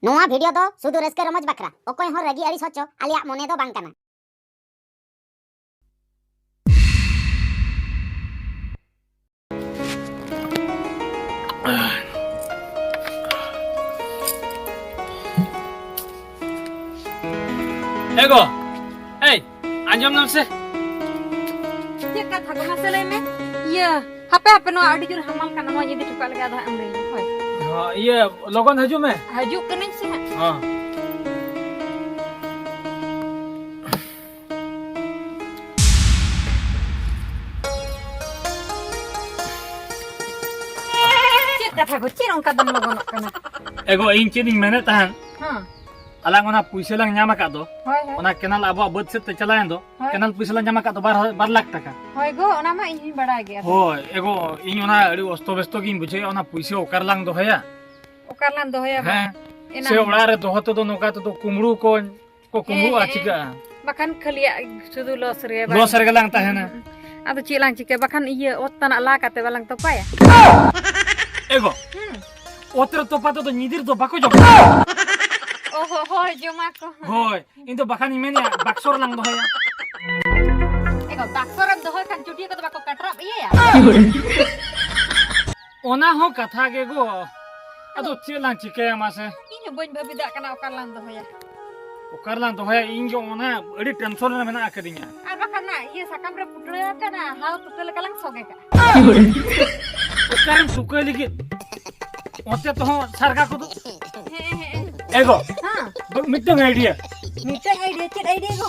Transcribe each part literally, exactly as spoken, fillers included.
ᱱᱚᱣᱟ ᱵᱷᱤᱰᱤᱭᱳ ᱫᱚ ᱥᱩᱫᱷᱩ ᱨᱟᱹᱥᱠᱟᱹ ᱨᱚᱢᱚᱡᱽ ᱵᱟᱠᱷᱨᱟ, ᱚᱠᱚᱭ ᱦᱚᱸ ᱨᱟᱹᱜᱤ ᱟᱹᱲᱤᱥ ᱦᱚᱪᱚ ᱟᱞᱮᱭᱟᱜ ᱢᱚᱱᱮ ᱫᱚ ᱵᱟᱝ ᱠᱟᱱᱟ᱾ ᱮ ᱜᱚ, ᱮᱭ, ᱟᱸᱡᱚᱢ ᱧᱟᱢ ᱥᱮ᱾ ᱪᱮᱫ ᱠᱟᱛᱷᱟ ᱠᱚ ᱢᱟᱥᱮ ᱞᱟᱹᱭ ᱢᱮ? ᱤᱭᱟᱹ, ᱦᱟᱯᱮ, ᱦᱟᱯᱮ, ᱱᱚᱣᱟ ᱟᱹᱰᱤ ᱡᱳᱨ ᱦᱟᱢᱟᱞ ᱠᱟᱱᱟ, ᱱᱚᱣᱟ ᱤᱫᱤ ᱦᱚᱴᱚ ᱠᱟᱜ ᱞᱮᱜᱮ, ᱟᱫᱚ ᱦᱟᱸᱜ ᱮᱢ ᱞᱟᱹᱭ ᱢᱮ᱾ ᱦᱳᱭ᱾ ᱦᱚᱸ, ᱤᱭᱟᱹ, ᱞᱚᱜᱚᱱ ᱦᱤᱡᱩᱜ ᱢᱮ᱾ ᱦᱤᱡᱩᱜ ᱠᱟᱹᱱᱟᱹᱧ ᱥᱮ ᱦᱟᱸᱜ᱾ ᱦᱚᱸ᱾ ᱪᱮᱫ ᱠᱟᱛᱷᱟ ᱜᱚ, ᱪᱮᱫ ᱚᱱᱠᱟ ᱫᱚᱢ ᱞᱚᱜᱚᱱᱚᱜ ᱠᱟᱱᱟ? ᱮ ᱜᱚ, ᱤᱧ ᱪᱮᱫ ᱤᱧ ᱢᱮᱱᱮᱫ ᱛᱟᱦᱮᱸᱱ, ᱦᱮᱸ᱾ ᱟᱞᱟᱝ ᱚᱱᱟ ᱯᱩᱭᱥᱟᱹ ᱞᱟᱝ ᱧᱟᱢ ᱟᱠᱟᱫ ᱫᱚ, ᱦᱳᱭ, ᱦᱳᱭ᱾ ᱚᱱᱟ ᱠᱮᱱᱟᱞ ᱟᱵᱚᱣᱟᱜ ᱵᱟᱹᱫᱽ ᱥᱮᱫ ᱛᱮ ᱪᱟᱞᱟᱣᱮᱱ ᱫᱚ, ᱦᱳᱭ᱾ ᱠᱮᱱᱟᱞ ᱯᱩᱭᱥᱟᱹ ᱞᱟᱝ ᱧᱟᱢ ᱟᱠᱟᱫ ᱫᱚ ᱵᱟᱨ, ᱵᱟᱨ ᱞᱟᱠᱷ ᱴᱟᱠᱟ᱾ ᱦᱳᱭ ᱜᱚ, ᱚᱱᱟ ᱢᱟ ᱤᱧ ᱦᱚᱸᱧ ᱵᱟᱲᱟᱭ ᱜᱮᱭᱟ᱾ ᱦᱳᱭ, ᱮ ᱜᱚ, ᱤᱧ ᱚᱱᱟ ᱟᱹᱰᱤ ᱚᱥᱛᱚ ᱵᱮᱥᱛᱚ ᱜᱤᱧ ᱵᱩᱡᱷᱟᱹᱣᱮᱫᱼᱟ, ᱚᱱᱟ ᱯᱩᱭᱥᱟᱹ ᱚᱠᱟ ᱨᱮᱞᱟᱝ ᱫᱚᱦᱚᱭᱟ? ᱚᱠᱟ ᱨᱮᱞᱟᱝ ᱫᱚᱦᱚᱭᱟ ᱵᱚ? ᱦᱮᱸ᱾ ᱮᱱᱟᱝ ᱥᱮ ᱚᱲᱟᱜ ᱨᱮ ᱫᱚᱦᱚ ᱛᱮᱫᱚ ᱱᱚᱝᱠᱟ ᱛᱮᱫᱚ ᱠᱩᱢᱵᱽᱲᱩ ᱠᱚ, ᱠᱚ ᱦᱮᱸ, ᱠᱩᱢᱵᱽᱲᱩᱜᱼᱟ, ᱦᱮᱸ᱾ ᱪᱤᱠᱟᱹᱜᱼᱟ? ᱵᱟᱠᱷᱟᱱ ᱠᱷᱟᱹᱞᱤᱭᱟᱜ ᱥᱩᱫᱷᱩ ᱞᱚᱥ ᱨᱮ ᱵᱟᱝ? ᱞᱚᱥ ᱨᱮᱜᱮ ᱞᱟᱝ ᱛᱟᱦᱮᱱᱟ᱾ ᱟᱫᱚ ᱪᱮᱫ ᱞᱟᱝ ᱪᱤᱠᱟᱹᱭᱟ? ᱵᱟᱠᱷᱟᱱ ᱤᱭᱟᱹ ᱚᱛ ᱛᱟᱱᱟᱜ ᱞᱟ ᱠᱟᱛᱮ ᱵᱟᱞᱟᱝ ᱛᱚᱯᱟᱭᱟ? ᱮ ᱜᱚ, ᱦᱩᱸ᱾ ᱚᱛ ᱨᱮ ᱛᱚᱯᱟ ᱛᱮᱫᱚ ᱧᱤᱫᱤᱨ ᱫᱚ ᱵᱟᱠᱚ ᱡᱚᱢᱟ᱾ ᱚ ᱦᱚ, ᱦᱳᱭ, ᱡᱚᱢᱟ ᱠᱚ᱾ ᱦᱳᱭ, ᱤᱧ ᱫᱚ ᱵᱟᱠᱷᱟᱱᱤᱧ ᱢᱮᱱᱮᱫᱼᱟ, ᱵᱟᱠᱥᱚ ᱨᱮᱞᱟᱝ ᱫᱚᱦᱚᱭᱟ᱾ ᱮ ᱜᱚ, ᱵᱟᱠᱥᱚ ᱨᱮᱢ ᱫᱚᱦᱚᱭ ᱠᱷᱟᱱ ᱪᱩᱴᱭᱟᱹ ᱠᱚᱫᱚ ᱵᱟᱠᱚ ᱠᱟᱴᱨᱟᱜ ᱤᱭᱟᱹᱭᱟ? ᱚᱱᱟ ᱦᱚᱸ ᱠᱟᱛᱷᱟ ᱜᱮ ᱜᱚ᱾ ᱟᱫᱚ ᱪᱮᱫ ᱞᱟᱝ ᱪᱤᱠᱟᱹᱭᱟ ᱢᱟᱥᱮ? ᱤᱧ ᱦᱚᱸ ᱵᱟᱹᱧ ᱵᱷᱟᱹᱵᱤ ᱫᱟᱲᱮᱭᱟᱜ ᱠᱟᱱᱟ ᱚᱠᱟ ᱨᱮᱞᱟᱝ ᱫᱚᱦᱚᱭᱟ᱾ ᱚᱠᱟ ᱨᱮᱞᱟᱝ ᱫᱚᱦᱚᱭᱟ? ᱤᱧ ᱜᱮ ᱚᱱᱟ ᱟᱹᱰᱤ ᱴᱮᱱᱥᱚᱱ ᱨᱮ ᱢᱮᱱᱟᱜ ᱟᱠᱟᱫᱤᱧᱟ᱾ ᱟᱨ ᱵᱟᱠᱷᱟᱱ ᱱᱟ ᱤᱭᱟᱹ ᱥᱟᱠᱟᱢ ᱨᱮ ᱯᱩᱴᱲᱟᱹ ᱟᱠᱟᱱᱟ, ᱦᱟᱣ ᱛᱩᱠᱟᱹ ᱞᱮᱠᱟ ᱞᱟᱝ ᱥᱚᱜᱮ ᱠᱟᱜᱼᱟ᱾ ᱚᱠᱟᱨᱮᱢ ᱛᱩᱠᱟᱹᱭ ᱞᱟᱹᱜᱤᱫ? ᱚᱱᱛᱮ ᱛᱮᱦᱚᱸ ᱥᱟᱨᱜᱟ ᱠᱚᱫᱚ᱾ ᱦᱮᱸ, ᱦᱮᱸ᱾ ᱮ ᱜᱚ, ᱦᱮᱸ᱾ ᱢᱤᱫᱴᱟᱝ ᱟᱭᱰᱤᱭᱟ᱾ ᱢᱤᱫᱴᱟᱝ ᱟᱭᱰᱤᱭᱟ? ᱪᱮᱫ ᱟᱭᱰᱤᱭᱟ ᱜᱚ?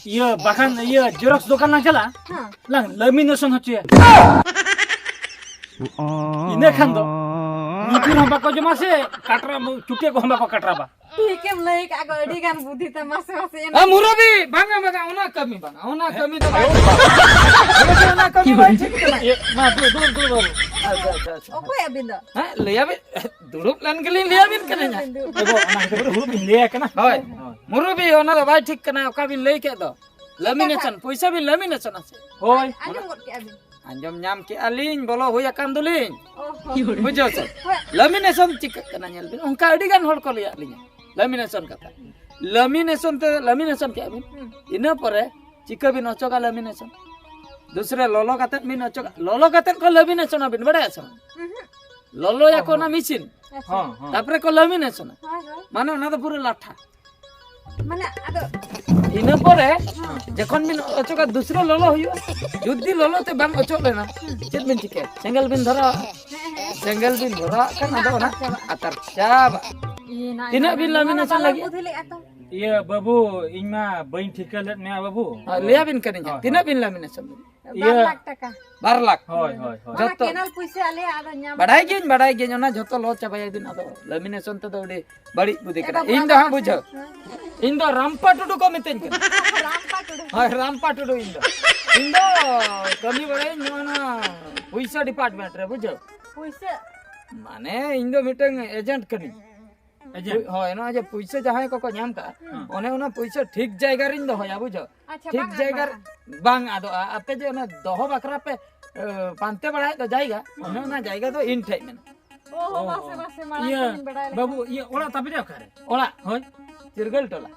ᱤᱭᱟᱹ, ᱵᱟᱠᱷᱟᱱ ᱤᱭᱟᱹ ᱡᱮᱨᱚᱠᱥ ᱫᱚᱠᱟᱱ ᱞᱟᱝ ᱪᱟᱞᱟᱜᱼᱟ᱾ ᱦᱮᱸ᱾ ᱞᱟᱝ ᱞᱟᱢᱤᱱᱮᱥᱚᱱ ᱦᱚᱪᱚᱭᱟ᱾ ᱤᱱᱟᱹ ᱠᱷᱟᱱ ᱫᱚ ᱧᱤᱫᱤᱨ ᱦᱚᱸ ᱵᱟᱠᱚ ᱡᱚᱢᱟ ᱥᱮ ᱠᱟᱴᱨᱟ, ᱪᱩᱴᱭᱟᱹ ᱠᱚᱦᱚᱸ ᱵᱟᱠᱚ ᱠᱟᱴᱨᱟᱵᱟ᱾ ᱴᱷᱤᱠᱮᱢ ᱞᱟᱹᱭ ᱠᱟᱜ ᱜᱚ, ᱟᱹᱰᱤ ᱜᱟᱱ ᱵᱩᱫᱷᱤ ᱛᱟᱢᱟ ᱥᱮ ᱢᱟᱥᱮ ᱮᱱᱟ᱾ ᱮ ᱢᱩᱨᱚᱵᱤ, ᱵᱟᱝᱟ, ᱵᱟᱝᱟ, ᱚᱱᱟ ᱠᱟᱹᱢᱤ ᱵᱟᱝᱟ, ᱚᱱᱟ ᱠᱟᱹᱢᱤ ᱫᱚ ᱵᱟᱝ᱾ ᱚᱱᱟ ᱠᱟᱹᱢᱤ ᱵᱟᱝ ᱴᱷᱤᱠ ᱠᱟᱱᱟ᱾ ᱮ, ᱢᱟ, ᱫᱩᱲᱩᱵ, ᱫᱩᱲᱩᱵ, ᱫᱩᱲᱩᱵ ᱵᱟᱹᱵᱩ᱾ ᱟᱪᱪᱷᱟ, ᱟᱪᱪᱷᱟ, ᱟᱪᱪᱷᱟ᱾ ᱚᱠᱚᱭ ᱟᱹᱵᱤᱱ ᱫᱚ? ᱦᱮᱸ, ᱞᱟᱹᱭ ᱟᱵᱤᱱ, ᱫᱩᱲᱩᱵ ᱞᱮᱱ ᱜᱮᱞᱤᱧ ᱞᱟᱹᱭ ᱟᱵᱤᱱ ᱠᱟᱱᱟ ᱦᱟᱸᱜ᱾ ᱫᱩᱲᱩᱵ, ᱚᱱᱟ ᱠᱷᱟᱹᱛᱤᱨ ᱦᱩᱲᱩ ᱵᱤᱱ ᱞᱟᱹᱭ ᱠᱟᱱᱟ᱾ ᱦᱳᱭ, ᱦᱳᱭ᱾ ᱢᱩᱨᱩᱵᱤ, ᱚᱱᱟ ᱫᱚ ᱵᱟᱭ ᱴᱷᱤᱠ ᱠᱟᱱᱟ, ᱚᱠᱟ ᱵᱤᱱ ᱞᱟᱹᱭ ᱠᱮᱫ ᱫᱚ᱾ ᱞᱟᱢᱤᱱᱮᱥᱚᱱ, ᱯᱚᱭᱥᱟ ᱵᱤᱱ ᱞᱟᱢᱤᱱᱮᱥᱚᱱᱟ ᱥᱮ? ᱦᱳᱭ᱾ ᱟᱸᱡᱚᱢ ᱜᱚᱫ ᱠᱮᱜᱼᱟ ᱵᱤᱱ? ᱟᱸᱡᱚᱢ ᱧᱟᱢ ᱠᱮᱜᱼᱟ ᱞᱤᱧ, ᱵᱚᱞᱚ ᱦᱩᱭ ᱟᱠᱟᱱ ᱫᱚᱞᱤᱧ᱾ ᱚ ᱦᱚᱸ᱾ ᱵᱩᱡᱷᱟᱹᱣ ᱥᱮ? ᱦᱳᱭ᱾ ᱞᱟᱢᱤᱱᱮᱥᱚᱱ ᱪᱤᱠᱟᱹᱜ ᱠᱟᱱᱟ ᱧᱮᱞ ᱵᱤᱱ, ᱚᱱᱠᱟ ᱟᱹᱰᱤ ᱜᱟᱱ ᱦᱚᱲ ᱠᱚ ᱞᱟᱹᱭᱟᱫ ᱞᱤᱧᱟ ᱞᱟᱢᱤᱱᱮᱥᱚᱱ ᱠᱟᱛᱷᱟ᱾ ᱞᱟᱢᱤᱱᱮᱥᱚᱱ ᱛᱮ, ᱞᱟᱢᱤᱱᱮᱥᱚᱱ ᱠᱮᱜᱼᱟ ᱵᱤᱱ, ᱦᱩᱸ᱾ ᱤᱱᱟᱹ ᱯᱚᱨᱮ ᱪᱤᱠᱟᱹ ᱵᱤᱱ ᱚᱪᱚᱜᱟ ᱞᱟᱢᱤᱱᱮᱥᱚᱱ? ᱫᱩᱥᱨᱮ ᱞᱚᱞᱚ ᱠᱟᱛᱮᱫ ᱵᱤᱱ ᱚᱪᱚᱜᱟ, ᱞᱚᱞᱚ ᱠᱟᱛᱮᱫ ᱠᱚ ᱞᱟᱢᱤᱱᱮᱥᱚᱱ ᱟᱵᱤᱱ, ᱵᱟᱲᱟᱭᱟ ᱥᱮ ᱵᱟᱝ? ᱩᱦᱩᱸ᱾ ᱞᱚᱞᱚᱭᱟᱠᱚ ᱚ ᱦᱚᱸ᱾ ᱚᱱᱟ ᱢᱮᱥᱤᱱ᱾ ᱟᱪᱪᱷᱟ᱾ ᱦᱚᱸ, ᱦᱚᱸ᱾ ᱛᱟᱯᱚᱨᱮ ᱠᱚ ᱞᱟᱢᱤᱱᱮᱥᱚᱱᱟ᱾ ᱦᱳᱭ, ᱦᱳᱭ᱾ ᱢᱟᱱᱮ ᱚᱱᱟ ᱫᱚ ᱯᱩᱨᱟᱹ ᱞᱟᱴᱷᱟ᱾ ᱢᱟᱱᱮ ᱟᱫᱚ ᱤᱱᱟᱹ ᱯᱚᱨᱮ ᱦᱚᱸ᱾ ᱡᱚᱠᱷᱚᱱ ᱵᱤᱱ ᱚᱪᱚᱜᱟ, ᱫᱩᱥᱨᱟᱹ ᱞᱚᱞᱚ ᱦᱩᱭᱩᱜᱼᱟ᱾ ᱡᱩᱫᱤ ᱞᱚᱞᱚ ᱛᱮ ᱵᱟᱝ ᱚᱪᱚᱜ ᱞᱮᱱᱟ, ᱦᱩᱸ᱾ ᱪᱮᱫ ᱵᱤᱱ ᱪᱤᱠᱟᱹᱭᱟ? ᱥᱮᱸᱜᱮᱞ ᱵᱤᱱ ᱫᱷᱚᱨᱟᱣᱟ᱾ ᱦᱮᱸ, ᱦᱮᱸ᱾ ᱥᱮᱸᱜᱮᱞ ᱵᱤᱱ ᱫᱷᱚᱨᱟᱣᱟᱜ ᱠᱷᱟᱱ ᱟᱫᱚ ᱚᱱᱟ ᱟᱛᱟᱨ ᱪᱟᱵᱟᱜᱼᱟ᱾ ᱤᱭᱟᱹ, ᱱᱟ ᱛᱤᱱᱟᱹᱜ ᱤᱭᱟᱹ, ᱵᱤᱱ ᱱᱚᱣᱟ ᱢᱟ ᱞᱟᱢᱤᱱᱮᱥᱚᱱ ᱵᱟᱞᱮ ᱞᱟᱹᱜᱤᱫ? ᱵᱩᱫᱷᱤ ᱞᱮᱫᱼᱟ ᱛᱚ᱾ ᱤᱭᱟᱹ ᱵᱟᱹᱵᱩ, ᱤᱧ ᱢᱟ ᱵᱟᱹᱧ ᱴᱷᱤᱠᱟᱹ ᱞᱮᱫ ᱢᱮᱭᱟ ᱵᱟᱹᱵᱩ᱾ ᱦᱳᱭ, ᱞᱟᱹᱭᱟᱵᱤᱱ ᱠᱟᱹᱱᱟᱹᱧ ᱦᱟᱸᱜ, ᱦᱳᱭ, ᱛᱤᱱᱟᱹᱜ ᱦᱳᱭ᱾ ᱵᱤᱱ ᱞᱟᱢᱤᱱᱮᱥᱚᱱ ᱞᱟᱹᱜᱤᱫ? ᱤᱭᱟᱹ, ᱵᱟᱨ ᱞᱟᱠᱷ ᱴᱟᱠᱟ᱾ ᱵᱟᱨ ᱞᱟᱠᱷ? ᱦᱳᱭ, ᱦᱳᱭ, ᱦᱳᱭ᱾ ᱚᱱᱟ ᱡᱚᱛᱚ᱾ ᱠᱮᱱᱟᱞ ᱯᱩᱭᱥᱟᱹ ᱟᱞᱮᱭᱟᱜ ᱟᱫᱚ ᱧᱟᱢ ᱵᱟᱰᱟᱭ ᱜᱤᱭᱟᱹᱧ, ᱵᱟᱰᱟᱭ ᱜᱤᱭᱟᱹᱧ, ᱚᱱᱟ ᱡᱷᱚᱛᱚ ᱞᱚ ᱪᱟᱵᱟᱭᱟᱵᱤᱱ ᱟᱫᱚ᱾ ᱞᱟᱢᱤᱱᱮᱥᱚᱱ ᱛᱮᱫᱚ ᱟᱹᱰᱤ ᱵᱟᱹᱲᱤᱡ ᱵᱩᱫᱷᱤ ᱮ ᱠᱟᱱᱟ᱾ ᱵᱟᱵᱩ, ᱤᱧ ᱫᱚ ᱟᱫᱚ ᱦᱟᱸᱜ ᱵᱩᱡᱷᱟᱹᱣ᱾ ᱦᱮᱸ᱾ ᱤᱧ ᱫᱚ ᱨᱟᱢᱯᱟ ᱴᱩᱰᱩ ᱠᱚ ᱢᱤᱛᱟᱹᱧ ᱠᱟᱱᱟ᱾ ᱨᱟᱢᱯᱟ ᱴᱩᱰᱩ᱾ ᱦᱳᱭ, ᱨᱟᱢᱯᱟ ᱴᱩᱰᱩ ᱤᱧ ᱫᱚ᱾ ᱤᱧ ᱫᱚ ᱠᱟᱹᱢᱤ ᱵᱟᱲᱟᱭᱟᱹᱧ ᱱᱚᱣᱟ, ᱱᱚᱣᱟ ᱯᱩᱭᱥᱟᱹ department ᱨᱮ, ᱵᱩᱡᱷᱟᱹᱣ᱾ ᱯᱩᱭᱥᱟᱹ? ᱢᱟᱱᱮ ᱤᱧ ᱫᱚ ᱢᱤᱫᱴᱟᱝ agent ᱠᱟᱹᱱᱟᱹᱧ᱾ Agent? ᱦᱳᱭ, ᱱᱚᱜᱼᱚᱭ ᱡᱮ ᱯᱩᱭᱥᱟᱹ ᱡᱟᱦᱟᱸᱭ ᱠᱚᱠᱚ ᱧᱟᱢ ᱠᱟᱜᱼᱟ, ᱦᱮᱸ᱾ ᱚᱱᱮ ᱚᱱᱟ ᱯᱩᱭᱥᱟᱹ ᱴᱷᱤᱠ ᱡᱟᱭᱜᱟ ᱨᱤᱧ ᱫᱚᱦᱚᱭᱟ, ᱵᱩᱡᱷᱟᱹᱣ? ᱟᱪᱪᱷᱟ, ᱴᱷᱤᱠ ᱵᱟᱝ ᱟᱫ ᱡᱟᱭᱜᱟ ᱨᱮ ᱵᱟᱲᱟᱜᱼᱟ᱾ ᱵᱟᱝ ᱟᱫᱚᱜᱼᱟ᱾ ᱟᱯᱮ ᱡᱮ ᱚᱱᱟ ᱫᱚᱦᱚ ᱵᱟᱠᱷᱨᱟ ᱯᱮ, ᱮ, ᱯᱟᱱᱛᱮ ᱵᱟᱲᱟᱭᱮᱫ ᱫᱚ ᱡᱟᱭᱜᱟ, ᱚᱱᱮ ᱚᱱᱟ ᱡᱟᱭᱜᱟ ᱫᱚ ᱤᱧ ᱴᱷᱮᱡ ᱢᱮᱱᱟᱜᱼᱟ᱾ ᱚ, ᱚ, ᱢᱟᱥᱮ, ᱚ᱾ ᱢᱟᱥᱮ, ᱢᱟᱲᱟᱝ ᱤᱭᱟᱹ, ᱠᱷᱚᱱᱤᱧ ᱵᱟᱲᱟᱭ ᱞᱮᱠᱷᱟᱱ᱾ ᱵᱟᱹᱵᱩ, ᱤᱭᱟᱹ, ᱚᱲᱟᱜ ᱛᱟᱯᱮ ᱫᱚ ᱚᱠᱟᱨᱮ? ᱚᱲᱟᱜ? ᱦᱳᱭ᱾ ᱪᱤᱨᱜᱟᱹᱞ ᱴᱚᱞᱟ᱾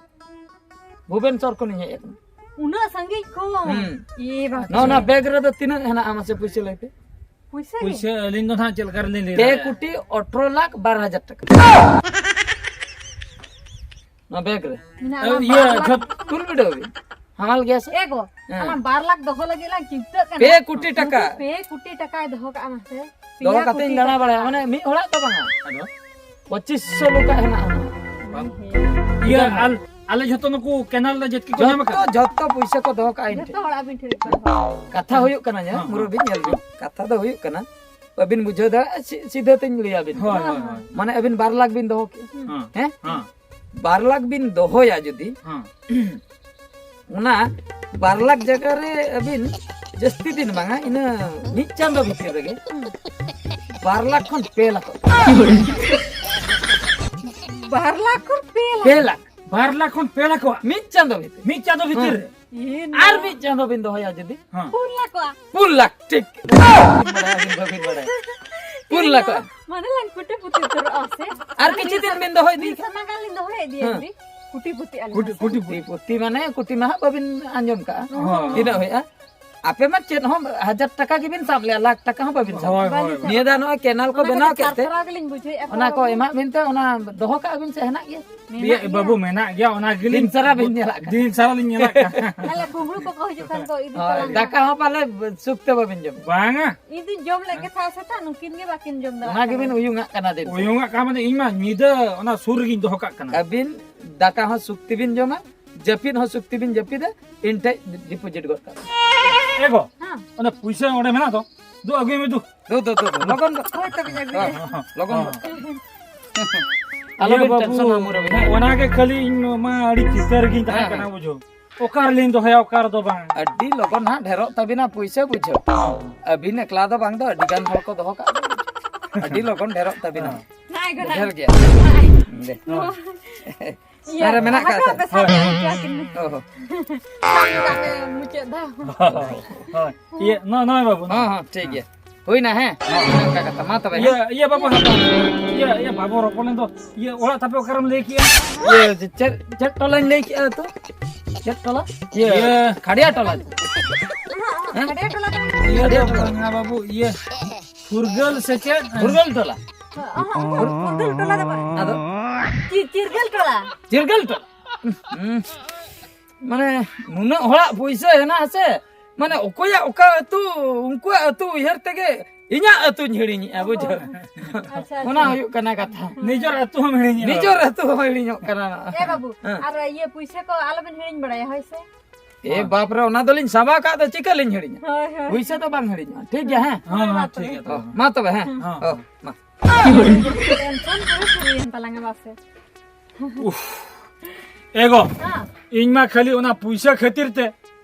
ᱵᱷᱩᱵᱮᱱᱥᱚᱨ ᱠᱷᱚᱱᱤᱧ ᱦᱮᱡ ᱟᱠᱟᱱᱟ᱾ ᱩᱱᱟᱹᱜ ᱥᱟᱺᱜᱤᱧ ᱠᱷᱚᱱ? ᱦᱩᱸ᱾ ᱤᱭᱟᱹ, ᱵᱟᱯᱨᱮ᱾ ᱱᱚᱜᱼᱚ ᱱᱚᱣᱟ ᱵᱮᱜᱽ ᱨᱮᱫᱚ ᱛᱤᱱᱟᱹᱜ ᱦᱮᱱᱟᱜᱼᱟ, ᱢᱟᱥᱮ ᱯᱩᱭᱥᱟᱹ ᱞᱟᱹᱭ ᱯᱮ? ᱯᱩᱭᱥᱟᱹ ᱜᱮ? ᱯᱩᱭᱥᱟᱹ ᱟᱹᱞᱤᱧ ᱫᱚ ᱱᱟᱦᱟᱜ ᱪᱮᱫ ᱞᱮᱠᱟ ᱨᱮᱞᱤᱧ ᱞᱟᱹᱭ ᱯᱮ ᱫᱟᱲᱮᱭᱟᱜᱼᱟ? ᱠᱳᱴᱤ ᱟᱴᱷᱨᱚ ᱞᱟᱠᱷ ᱵᱟᱨ ᱦᱟᱡᱟᱨ ᱴᱟᱠᱟ᱾ ᱱᱚᱣᱟ ᱵᱮᱜᱽ ᱨᱮ᱾ ᱢᱮᱱᱟᱜᱼᱟ, ᱮ, ᱚᱱᱟ ᱤᱭᱟᱹ, ᱵᱟᱨ ᱞᱟᱠᱷ᱾ ᱡᱷᱚᱛ-, ᱠᱩᱞ ᱵᱤᱰᱟᱹᱣ ᱵᱤᱱ᱾ ᱦᱟᱢᱟᱞ ᱜᱮᱭᱟ ᱥᱮ? ᱮ ᱜᱚ, ᱦᱮᱸ᱾ ᱟᱢᱟᱜ ᱵᱟᱨ ᱞᱟᱠᱷ ᱫᱚᱦᱚ ᱞᱟᱹᱜᱤᱫ ᱞᱟᱝ ᱪᱤᱱᱛᱟᱹᱜ ᱠᱟᱱᱟ᱾ ᱯᱮ ᱠᱳᱴᱤ ᱴᱟᱠᱟ᱾ ᱱᱩᱠᱩ ᱯᱮ ᱠᱳᱴᱤ ᱴᱟᱠᱟᱭ ᱫᱚᱦᱚ ᱠᱟᱜᱼᱟ ᱢᱟᱥᱮ᱾ ᱫᱚᱦᱚ ᱯᱮᱭᱟ ᱠᱟᱛᱮᱧ ᱠᱳᱴᱤ ᱫᱟᱬᱟ ᱴᱟᱠᱟ᱾ ᱵᱟᱲᱟᱭᱟ, ᱢᱟᱱᱮ ᱢᱤᱫ ᱦᱚᱲᱟᱜ ᱫᱚ ᱵᱟᱝᱟ᱾ ᱟᱫᱚ? ᱯᱚᱸᱪᱤᱥ ᱥᱚ ᱞᱮᱠᱟ ᱦᱮᱱᱟᱜᱼᱟ᱾ ᱵᱟᱝ᱾ ᱤᱭᱟᱹ, ᱟᱞ-, ᱟᱞᱮ ᱡᱷᱚᱛᱚ ᱱᱩᱠᱩ ᱠᱮᱱᱟᱞ ᱨᱮ ᱡᱮᱛ ᱠᱚ ᱧᱟᱢ ᱡᱷᱚᱛᱚ, ᱟᱠᱟᱫᱟ? ᱡᱷᱚᱛᱚ ᱯᱩᱭᱥᱟᱹ ᱠᱚ ᱫᱚᱦᱚ ᱠᱟᱜᱼᱟ ᱤᱧ ᱴᱷᱮᱱ᱾ ᱡᱷᱚᱛᱚ ᱦᱚᱲ ᱟᱹᱵᱤᱱ ᱴᱷᱮᱱ ᱜᱮ᱾ ᱠᱟᱛᱷᱟ ᱦᱩᱭᱩᱜ ᱠᱟᱱᱟ, ᱧᱮᱞ, ᱦᱮᱸ, ᱢᱩᱨᱩᱵᱤᱱ ᱧᱮᱞ ᱵᱤᱱ᱾ ᱦᱮᱸ᱾ ᱠᱟᱛᱷᱟ ᱫᱚ ᱦᱩᱭᱩᱜ ᱠᱟᱱᱟ, ᱵᱟᱹᱵᱤᱱ ᱵᱩᱡᱷᱟᱹᱣ ᱫᱟᱲᱮᱭᱟᱜᱼᱟ, ᱥᱤ-, ᱥᱤᱫᱷᱟᱹ ᱛᱤᱧ ᱞᱟᱹᱭ ᱟᱵᱤᱱ ᱦᱳᱭ, ᱠᱟᱱᱟ᱾ ᱦᱳᱭ, ᱦᱳᱭ᱾ ᱢᱟᱱᱮ ᱟᱹᱵᱤᱱ ᱵᱟᱨ ᱞᱟᱠᱷ ᱵᱤᱱ ᱫᱚᱦᱚ ᱠᱮᱜᱼᱟ᱾ ᱦᱮᱸ᱾ ᱦᱮᱸ? ᱦᱮᱸ᱾ ᱵᱟᱨ ᱞᱟᱠᱷ ᱵᱤᱱ ᱫᱚᱦᱚᱭᱟ ᱡᱩᱫᱤ, ᱦᱮᱸ᱾ ᱚᱱᱟ ᱵᱟᱨ ᱞᱟᱠᱷ ᱡᱟᱭᱜᱟ ᱨᱮ ᱟᱹᱵᱤᱱ ᱡᱟᱹᱥᱛᱤ ᱫᱤᱱ ᱵᱟᱝᱟ, ᱤᱱᱟᱹ ᱢᱤᱫ ᱪᱟᱸᱫᱚ ᱵᱷᱤᱛᱤᱨ ᱨᱮᱜᱮ ᱵᱟᱨ ᱞᱟᱠᱷ ᱠᱷᱚᱱ ᱯᱮ ᱞᱟᱠᱷ᱾ ᱵᱟᱨ ᱞᱟᱠᱷ ᱠᱷᱚᱱ ᱯᱮ ᱞᱟᱠᱷ? ᱯᱮ ᱞᱟᱠᱷ᱾ ᱵᱟᱨ ᱞᱟᱠᱷ ᱠᱷᱚᱱ ᱯᱮ ᱞᱟᱠᱷ ᱠᱚ? ᱢᱤᱫ ᱪᱟᱸᱫᱚ ᱵᱷᱤᱛᱤᱨ᱾ ᱢᱤᱫ ᱪᱟᱸᱫᱚ ᱵᱷᱤᱛᱤᱨ ᱦᱮᱸ᱾ ᱨᱮ? ᱤᱭᱟᱹ, ᱟᱨ ᱱᱚᱣᱟ ᱢᱤᱫ ᱪᱟᱸᱫᱚ ᱵᱤᱱ ᱫᱚᱦᱚᱭᱟ ᱡᱩᱫᱤ? ᱦᱮᱸ᱾ ᱯᱩᱱ ᱞᱟᱠᱷ ᱠᱚᱜᱼᱟ᱾ ᱯᱩᱱ ᱞᱟᱠᱷ, ᱴᱷᱤᱠ᱾ ᱵᱟᱹᱵᱤᱱ ᱵᱟᱲᱟᱭᱟ, ᱵᱟᱹᱵᱤᱱ ᱵᱟᱲᱟᱭᱟ᱾ ᱯᱩᱱ ᱞᱟᱠᱷ ᱠᱚᱜᱼᱟ᱾ ᱢᱟᱱᱮ ᱞᱟᱝ ᱠᱩᱴᱤ ᱯᱩᱴᱤ ᱩᱛᱟᱹᱨᱚᱜᱼᱟ ᱥᱮ? ᱟᱨ ᱠᱤᱪᱷᱩ ᱫᱤᱱ ᱵᱤᱱ ᱫᱚᱦᱚᱭ ᱤᱫᱤ ᱢᱤᱫ ᱠᱷᱟᱱ᱾ ᱥᱮᱨᱢᱟ ᱜᱟᱱ ᱞᱤᱧ ᱫᱚᱦᱚᱭ ᱤᱫᱤᱭᱟ ᱦᱮᱸ᱾ ᱡᱩᱫᱤ᱾ ᱠᱩᱴᱤ ᱯᱩᱴᱤ ᱟᱹᱞᱤᱧ ᱠᱩᱴᱤ, ᱦᱮᱸ ᱥᱮ? ᱠᱩᱴᱤ ᱯᱩᱴᱤ᱾ ᱠᱩᱴᱤ ᱯᱩᱴᱤ ᱢᱟᱱᱮ ᱠᱩᱴᱤ ᱢᱟ ᱦᱟᱸᱜ ᱵᱟᱹᱵᱤᱱ ᱟᱸᱡᱚᱢ ᱠᱟᱜᱼᱟ᱾ ᱦᱮᱸ᱾ ᱛᱤᱱᱟᱹᱜ ᱦᱩᱭᱩᱜᱼᱟ? ᱟᱯᱮ ᱢᱟ ᱪᱮᱫ ᱦᱚᱸ ᱦᱟᱡᱟᱨ ᱴᱟᱠᱟ ᱜᱮᱵᱤᱱ ᱥᱟᱵ ᱞᱮᱜᱼᱟ, ᱞᱟᱠᱷ ᱴᱟᱠᱟ ᱦᱚᱸ ᱵᱟᱹᱵᱤᱱ ᱥᱟᱵ ᱦᱳᱭ, ᱞᱮᱜᱼᱟ᱾ ᱦᱳᱭ᱾ ᱱᱤᱭᱟᱹ ᱫᱷᱟᱣ ᱱᱚᱜᱼᱚᱭ ᱠᱮᱱᱟᱞ ᱠᱚ ᱚᱱᱟ ᱵᱮᱱᱟᱣ ᱠᱷᱟᱹᱛᱤᱨ ᱠᱮᱫ ᱛᱮ, ᱛᱷᱟᱨᱛᱷᱟᱨᱟᱣ ᱜᱮᱞᱤᱧ ᱵᱩᱡᱷᱟᱹᱣᱮᱫᱼᱟ ᱚᱱᱟ ᱠᱚ ᱵᱟᱹᱵᱩ᱾ ᱮᱢᱟᱜ ᱵᱤᱱ ᱛᱮ, ᱚᱱᱟ ᱫᱚᱦᱚ ᱠᱟᱜ ᱵᱤᱱ ᱥᱮ ᱦᱮᱱᱟᱜ ᱜᱮᱭᱟ᱾ ᱢᱮᱱᱟᱜ ᱤᱭᱟᱹ, ᱜᱮᱭᱟ᱾ ᱵᱟᱹᱵᱩ, ᱢᱮᱱᱟᱜ ᱜᱮᱭᱟ, ᱚᱱᱟ ᱜᱮᱞᱤᱧ ᱫᱤᱱ ᱥᱟᱨᱟ ᱵᱤᱱ ᱧᱮᱞᱟᱜ ᱫᱤᱱ ᱥᱟᱨᱟ ᱞᱤᱧ ᱧᱮᱞᱟᱜ ᱠᱟᱱᱟ᱾ ᱛᱟᱦᱞᱮ ᱠᱩᱢᱵᱽᱲᱩ ᱠᱚᱠᱚ ᱦᱤᱡᱩᱜ ᱠᱷᱟᱱ ᱠᱚ ᱤᱫᱤ ᱦᱳᱭ, ᱛᱟᱨᱟ ᱫᱟᱠᱟ ᱦᱚᱸ ᱯᱟᱞᱮ ᱥᱩᱠ ᱛᱮ ᱵᱟᱵᱤᱱ ᱡᱚᱢ᱾ ᱵᱟᱝᱟ᱾ ᱤᱧ ᱫᱩᱧ ᱡᱚᱢ ᱞᱮᱫ ᱜᱮ ᱛᱟᱦᱮᱸ ᱥᱮᱛᱟᱜ, ᱱᱩᱠᱤᱱ ᱜᱮ ᱵᱟᱹᱠᱤᱱ ᱡᱚᱢ ᱫᱟᱲᱮᱭᱟᱜ ᱚᱱᱟ ᱜᱮᱵᱤᱱ ᱠᱟᱱᱟ᱾ ᱩᱭᱩᱝᱟᱜ ᱠᱟᱱᱟ ᱫᱤᱱ᱾ ᱩᱭᱩᱝᱟᱜ ᱠᱟᱱᱟ, ᱢᱟᱱᱮ ᱤᱧ ᱢᱟ ᱧᱤᱫᱟᱹ ᱚᱱᱟ ᱥᱩᱨ ᱨᱮᱜᱤᱧ ᱫᱚᱦᱚ ᱠᱟᱜ ᱠᱟᱱᱟ᱾ ᱟᱹᱵᱤᱱ ᱫᱟᱠᱟ ᱦᱚᱸ ᱥᱩᱠ ᱛᱮᱵᱤᱱ ᱡᱚᱢᱟ, ᱡᱟᱹᱯᱤᱫ ᱦᱚᱸ ᱥᱩᱠ ᱛᱮᱵᱤᱱ ᱡᱟᱹᱯᱤᱫᱟ, ᱤᱧ ᱴᱷᱮᱡ ᱰᱤᱯᱚᱡᱤᱴ ᱜᱚᱫ ᱠᱟᱜ ᱵᱤᱱ᱾ ᱮ ᱜᱚ, ᱦᱮᱸ᱾ ᱚᱱᱟ ᱯᱩᱭᱥᱟᱹ ᱚᱸᱰᱮ ᱢᱮᱱᱟᱜ ᱫᱚ, ᱫᱩ ᱟᱹᱜᱩᱭ ᱢᱮ ᱫᱩ᱾ ᱫᱩ, ᱫᱩ, ᱫᱩ, ᱫᱩ, ᱞᱚᱜᱚᱱ ᱫᱚ᱾ ᱦᱳᱭ, ᱛᱚᱵᱮᱧ ᱟᱹᱜᱩᱭᱟ᱾ ᱦᱚᱸ, ᱦᱚᱸ, ᱞᱚᱜᱚᱱ ᱫᱚ᱾ ᱟᱞᱚᱵᱤᱱ ᱤᱭᱟᱹ ᱵᱟᱹᱵᱩ, ᱴᱮᱱᱥᱚᱱᱟ ᱢᱩᱨᱟᱹᱵᱤᱱ, ᱦᱮᱸ᱾ ᱚᱱᱟ ᱜᱮ ᱠᱷᱟᱹᱞᱤ ᱤᱧ ᱢᱟ ᱟᱹᱰᱤ ᱪᱤᱱᱛᱟᱹ ᱨᱮᱜᱤᱧ ᱛᱟᱦᱮᱸ ᱦᱮᱸ, ᱠᱟᱱᱟ, ᱦᱮᱸ᱾ ᱵᱩᱡᱷᱟᱹᱣ᱾ ᱚᱠᱟ ᱨᱮᱞᱤᱧ ᱫᱚᱦᱚᱭᱟ, ᱚᱠᱟ ᱨᱮᱫᱚ ᱵᱟᱝ᱾ ᱟᱹᱰᱤ ᱞᱚᱜᱚᱱ ᱦᱟᱸᱜ ᱰᱷᱮᱨᱚᱜ ᱛᱟᱵᱤᱱᱟ ᱯᱩᱭᱥᱟᱹ, ᱵᱩᱡᱷᱟᱹᱣ᱾ ᱟᱹᱵᱤᱱ ᱮᱠᱞᱟ ᱫᱚ ᱵᱟᱝ ᱫᱚ, ᱟᱹᱰᱤ ᱜᱟᱱ ᱦᱚᱲ ᱠᱚ ᱫᱚᱦᱚ ᱠᱟᱜ ᱵᱤᱱᱟ᱾ ᱟᱹᱰᱤ ᱞᱚᱜᱚᱱ ᱰᱷᱮᱨᱚᱜ ᱛᱟᱵᱤᱱᱟ᱾ ᱦᱮᱸ᱾ ᱱᱟᱭ ᱜᱚ, ᱰᱷᱮᱨ ᱱᱟᱭ᱾ ᱜᱮᱭᱟ᱾ ᱫᱮ᱾ ᱱᱚᱣᱟ᱾ ᱤᱭᱟᱹ, ᱟᱨ ᱢᱮᱱᱟᱜ ᱦᱟᱯᱮ, ᱠᱟᱜ ᱦᱟᱯᱮ, ᱛᱚ? ᱥᱟᱵ ᱠᱟᱜ ᱢᱮ, ᱦᱳᱭ᱾ ᱢᱩᱪᱟᱹᱫ ᱫᱷᱟᱣ᱾ ᱦᱳᱭ, ᱦᱳᱭ᱾ ᱤᱭᱟᱹ, ᱱᱚ-, ᱱᱚᱜᱼᱚᱭ ᱵᱟᱹᱵᱩ, ᱦᱚᱸ, ᱱᱚᱜᱼᱚᱭ᱾ ᱦᱚᱸ, ᱴᱷᱤᱠ ᱜᱮᱭᱟ᱾ ᱦᱩᱭᱱᱟ, ᱦᱮᱸ? ᱚᱱᱠᱟ ᱠᱟᱛᱷᱟ᱾ ᱢᱟ ᱛᱚᱵᱮ, ᱦᱮᱸ? ᱤᱭᱟᱹ, ᱤᱭᱟᱹ, ᱵᱟᱹᱵᱩ, ᱦᱟᱯᱮ᱾ ᱤᱭᱟᱹ, ᱤᱭᱟᱹ, ᱵᱟᱹᱵᱩ, ᱨᱚᱯᱚᱲ ᱞᱮᱱ ᱫᱚ᱾ ᱤᱭᱟᱹ, ᱚᱲᱟᱜ ᱛᱟᱯᱮ ᱚᱠᱟᱨᱮᱢ ᱞᱟᱹᱭ ᱠᱮᱜᱼᱟ? ᱤᱭᱟᱹ, ᱪᱮᱫ, ᱪᱮᱫ ᱴᱚᱞᱟᱧ ᱞᱟᱹᱭ ᱠᱮᱜᱼᱟ ᱛᱚ? ᱪᱮᱫ ᱴᱚᱞᱟ? ᱤᱭᱟᱹ, ᱤᱭᱟᱹ᱾ ᱠᱷᱟᱲᱤᱭᱟ ᱴᱚᱞᱟ᱾ ᱦᱮᱸ? ᱠᱷᱟᱲᱤᱭᱟ ᱴᱚᱞᱟ ᱫᱚ ᱤᱭᱟᱹ ᱫᱚ ᱵᱟᱝᱟ ᱵᱟᱹᱵᱩ, ᱤᱭᱟᱹ, ᱯᱷᱩᱨᱜᱟᱹᱞ ᱥᱮ ᱪᱮᱫ? ᱯᱷᱩᱨᱜᱟᱹᱞ ᱴᱚᱞᱟ᱾ ᱚᱦᱚᱸ, ᱯᱷᱩᱨ-, ᱯᱷᱩᱨᱜᱟᱹᱞ ᱴᱚᱞᱟ ᱫᱚ ᱵᱟᱝ᱾ ᱟᱫᱚ? ᱪᱤ-, ᱪᱤᱨᱜᱟᱹᱞ ᱴᱚᱞᱟ᱾ ᱪᱤᱨᱜᱟᱹᱞ ᱴᱚᱞᱟ? ᱦᱩᱸ᱾ ᱢᱟᱱᱮ, ᱱᱩᱱᱟᱹᱜ ᱦᱚᱲᱟᱜ ᱯᱩᱭᱥᱟᱹ ᱦᱮᱱᱟᱜ ᱟᱥᱮ, ᱢᱟᱱᱮ, ᱚᱠᱚᱭᱟᱜ ᱚᱠᱟ ᱟᱹᱛᱩ, ᱩᱱᱠᱩᱣᱟᱜ ᱟᱹᱛᱩ ᱩᱭᱦᱟᱹᱨ ᱛᱮᱜᱮ ᱤᱧᱟᱹᱜ ᱟᱹᱛᱩᱧ ᱦᱤᱲᱤᱧᱮᱜᱼᱟ, ᱵᱩᱡᱷᱟᱹᱣ? ᱟᱪᱪᱷᱟ, ᱟᱪᱪᱷᱟ᱾ ᱚᱱᱟ ᱦᱩᱭᱩᱜ ᱠᱟᱱᱟ ᱠᱟᱛᱷᱟ᱾ ᱱᱤᱡᱚᱨ ᱟᱹᱛᱩ ᱦᱚᱸᱢ ᱦᱤᱲᱤᱧᱮᱜᱼᱟ᱾ ᱱᱤᱡᱚᱨ ᱟᱹᱛᱩ ᱦᱚᱸ ᱦᱤᱲᱤᱧᱚᱜ ᱠᱟᱱᱟ᱾ ᱮ ᱵᱟᱹᱵᱩ, ᱦᱮᱸ᱾ ᱟᱨ ᱤᱭᱟᱹ ᱯᱩᱭᱥᱟᱹ ᱠᱚ ᱟᱞᱚᱵᱮᱱ ᱦᱤᱲᱤᱧ ᱵᱟᱲᱟᱭᱟ, ᱦᱳᱭ ᱥᱮ? ᱮ ᱦᱮᱸ᱾ ᱵᱟᱯ ᱨᱮ, ᱚᱱᱟ ᱫᱚᱞᱤᱧ ᱥᱟᱵᱟ ᱠᱟᱜ ᱫᱚ, ᱪᱤᱠᱟᱹ ᱞᱤᱧ ᱦᱤᱲᱤᱧᱟ? ᱦᱳᱭ, ᱦᱳᱭ᱾ ᱯᱩᱭᱥᱟᱹ ᱫᱚ ᱵᱟᱝ ᱦᱤᱲᱤᱧᱚᱜᱼᱟ, ᱴᱷᱤᱠ ᱜᱮᱭᱟ, ᱦᱮᱸ? ᱦᱮᱸ, ᱦᱮᱸ, ᱢᱟ ᱴᱷᱤᱠ ᱛᱚᱵᱮ᱾ ᱜᱮᱭᱟ ᱚ, ᱛᱚᱵᱮ, ᱦᱮᱸ᱾ ᱢᱟ ᱛᱚᱵᱮ, ᱦᱮᱸ᱾ ᱦᱮᱸ᱾ ᱚ, ᱢᱟ᱾ ᱴᱮᱱᱥᱚᱱ ᱯᱩᱨᱟᱹ ᱯᱷᱨᱤ ᱮᱱ ᱛᱟᱞᱟᱝᱟ ᱵᱟᱥᱮ᱾ ᱩᱯᱷ᱾ ᱮ ᱜᱚ, ᱦᱮᱸ᱾ ᱤᱧ ᱢᱟ ᱠᱷᱟᱹᱞᱤ ᱚᱱᱟ ᱯᱩᱭᱥᱟᱹ ᱠᱷᱟᱹᱛᱤᱨ ᱛᱮ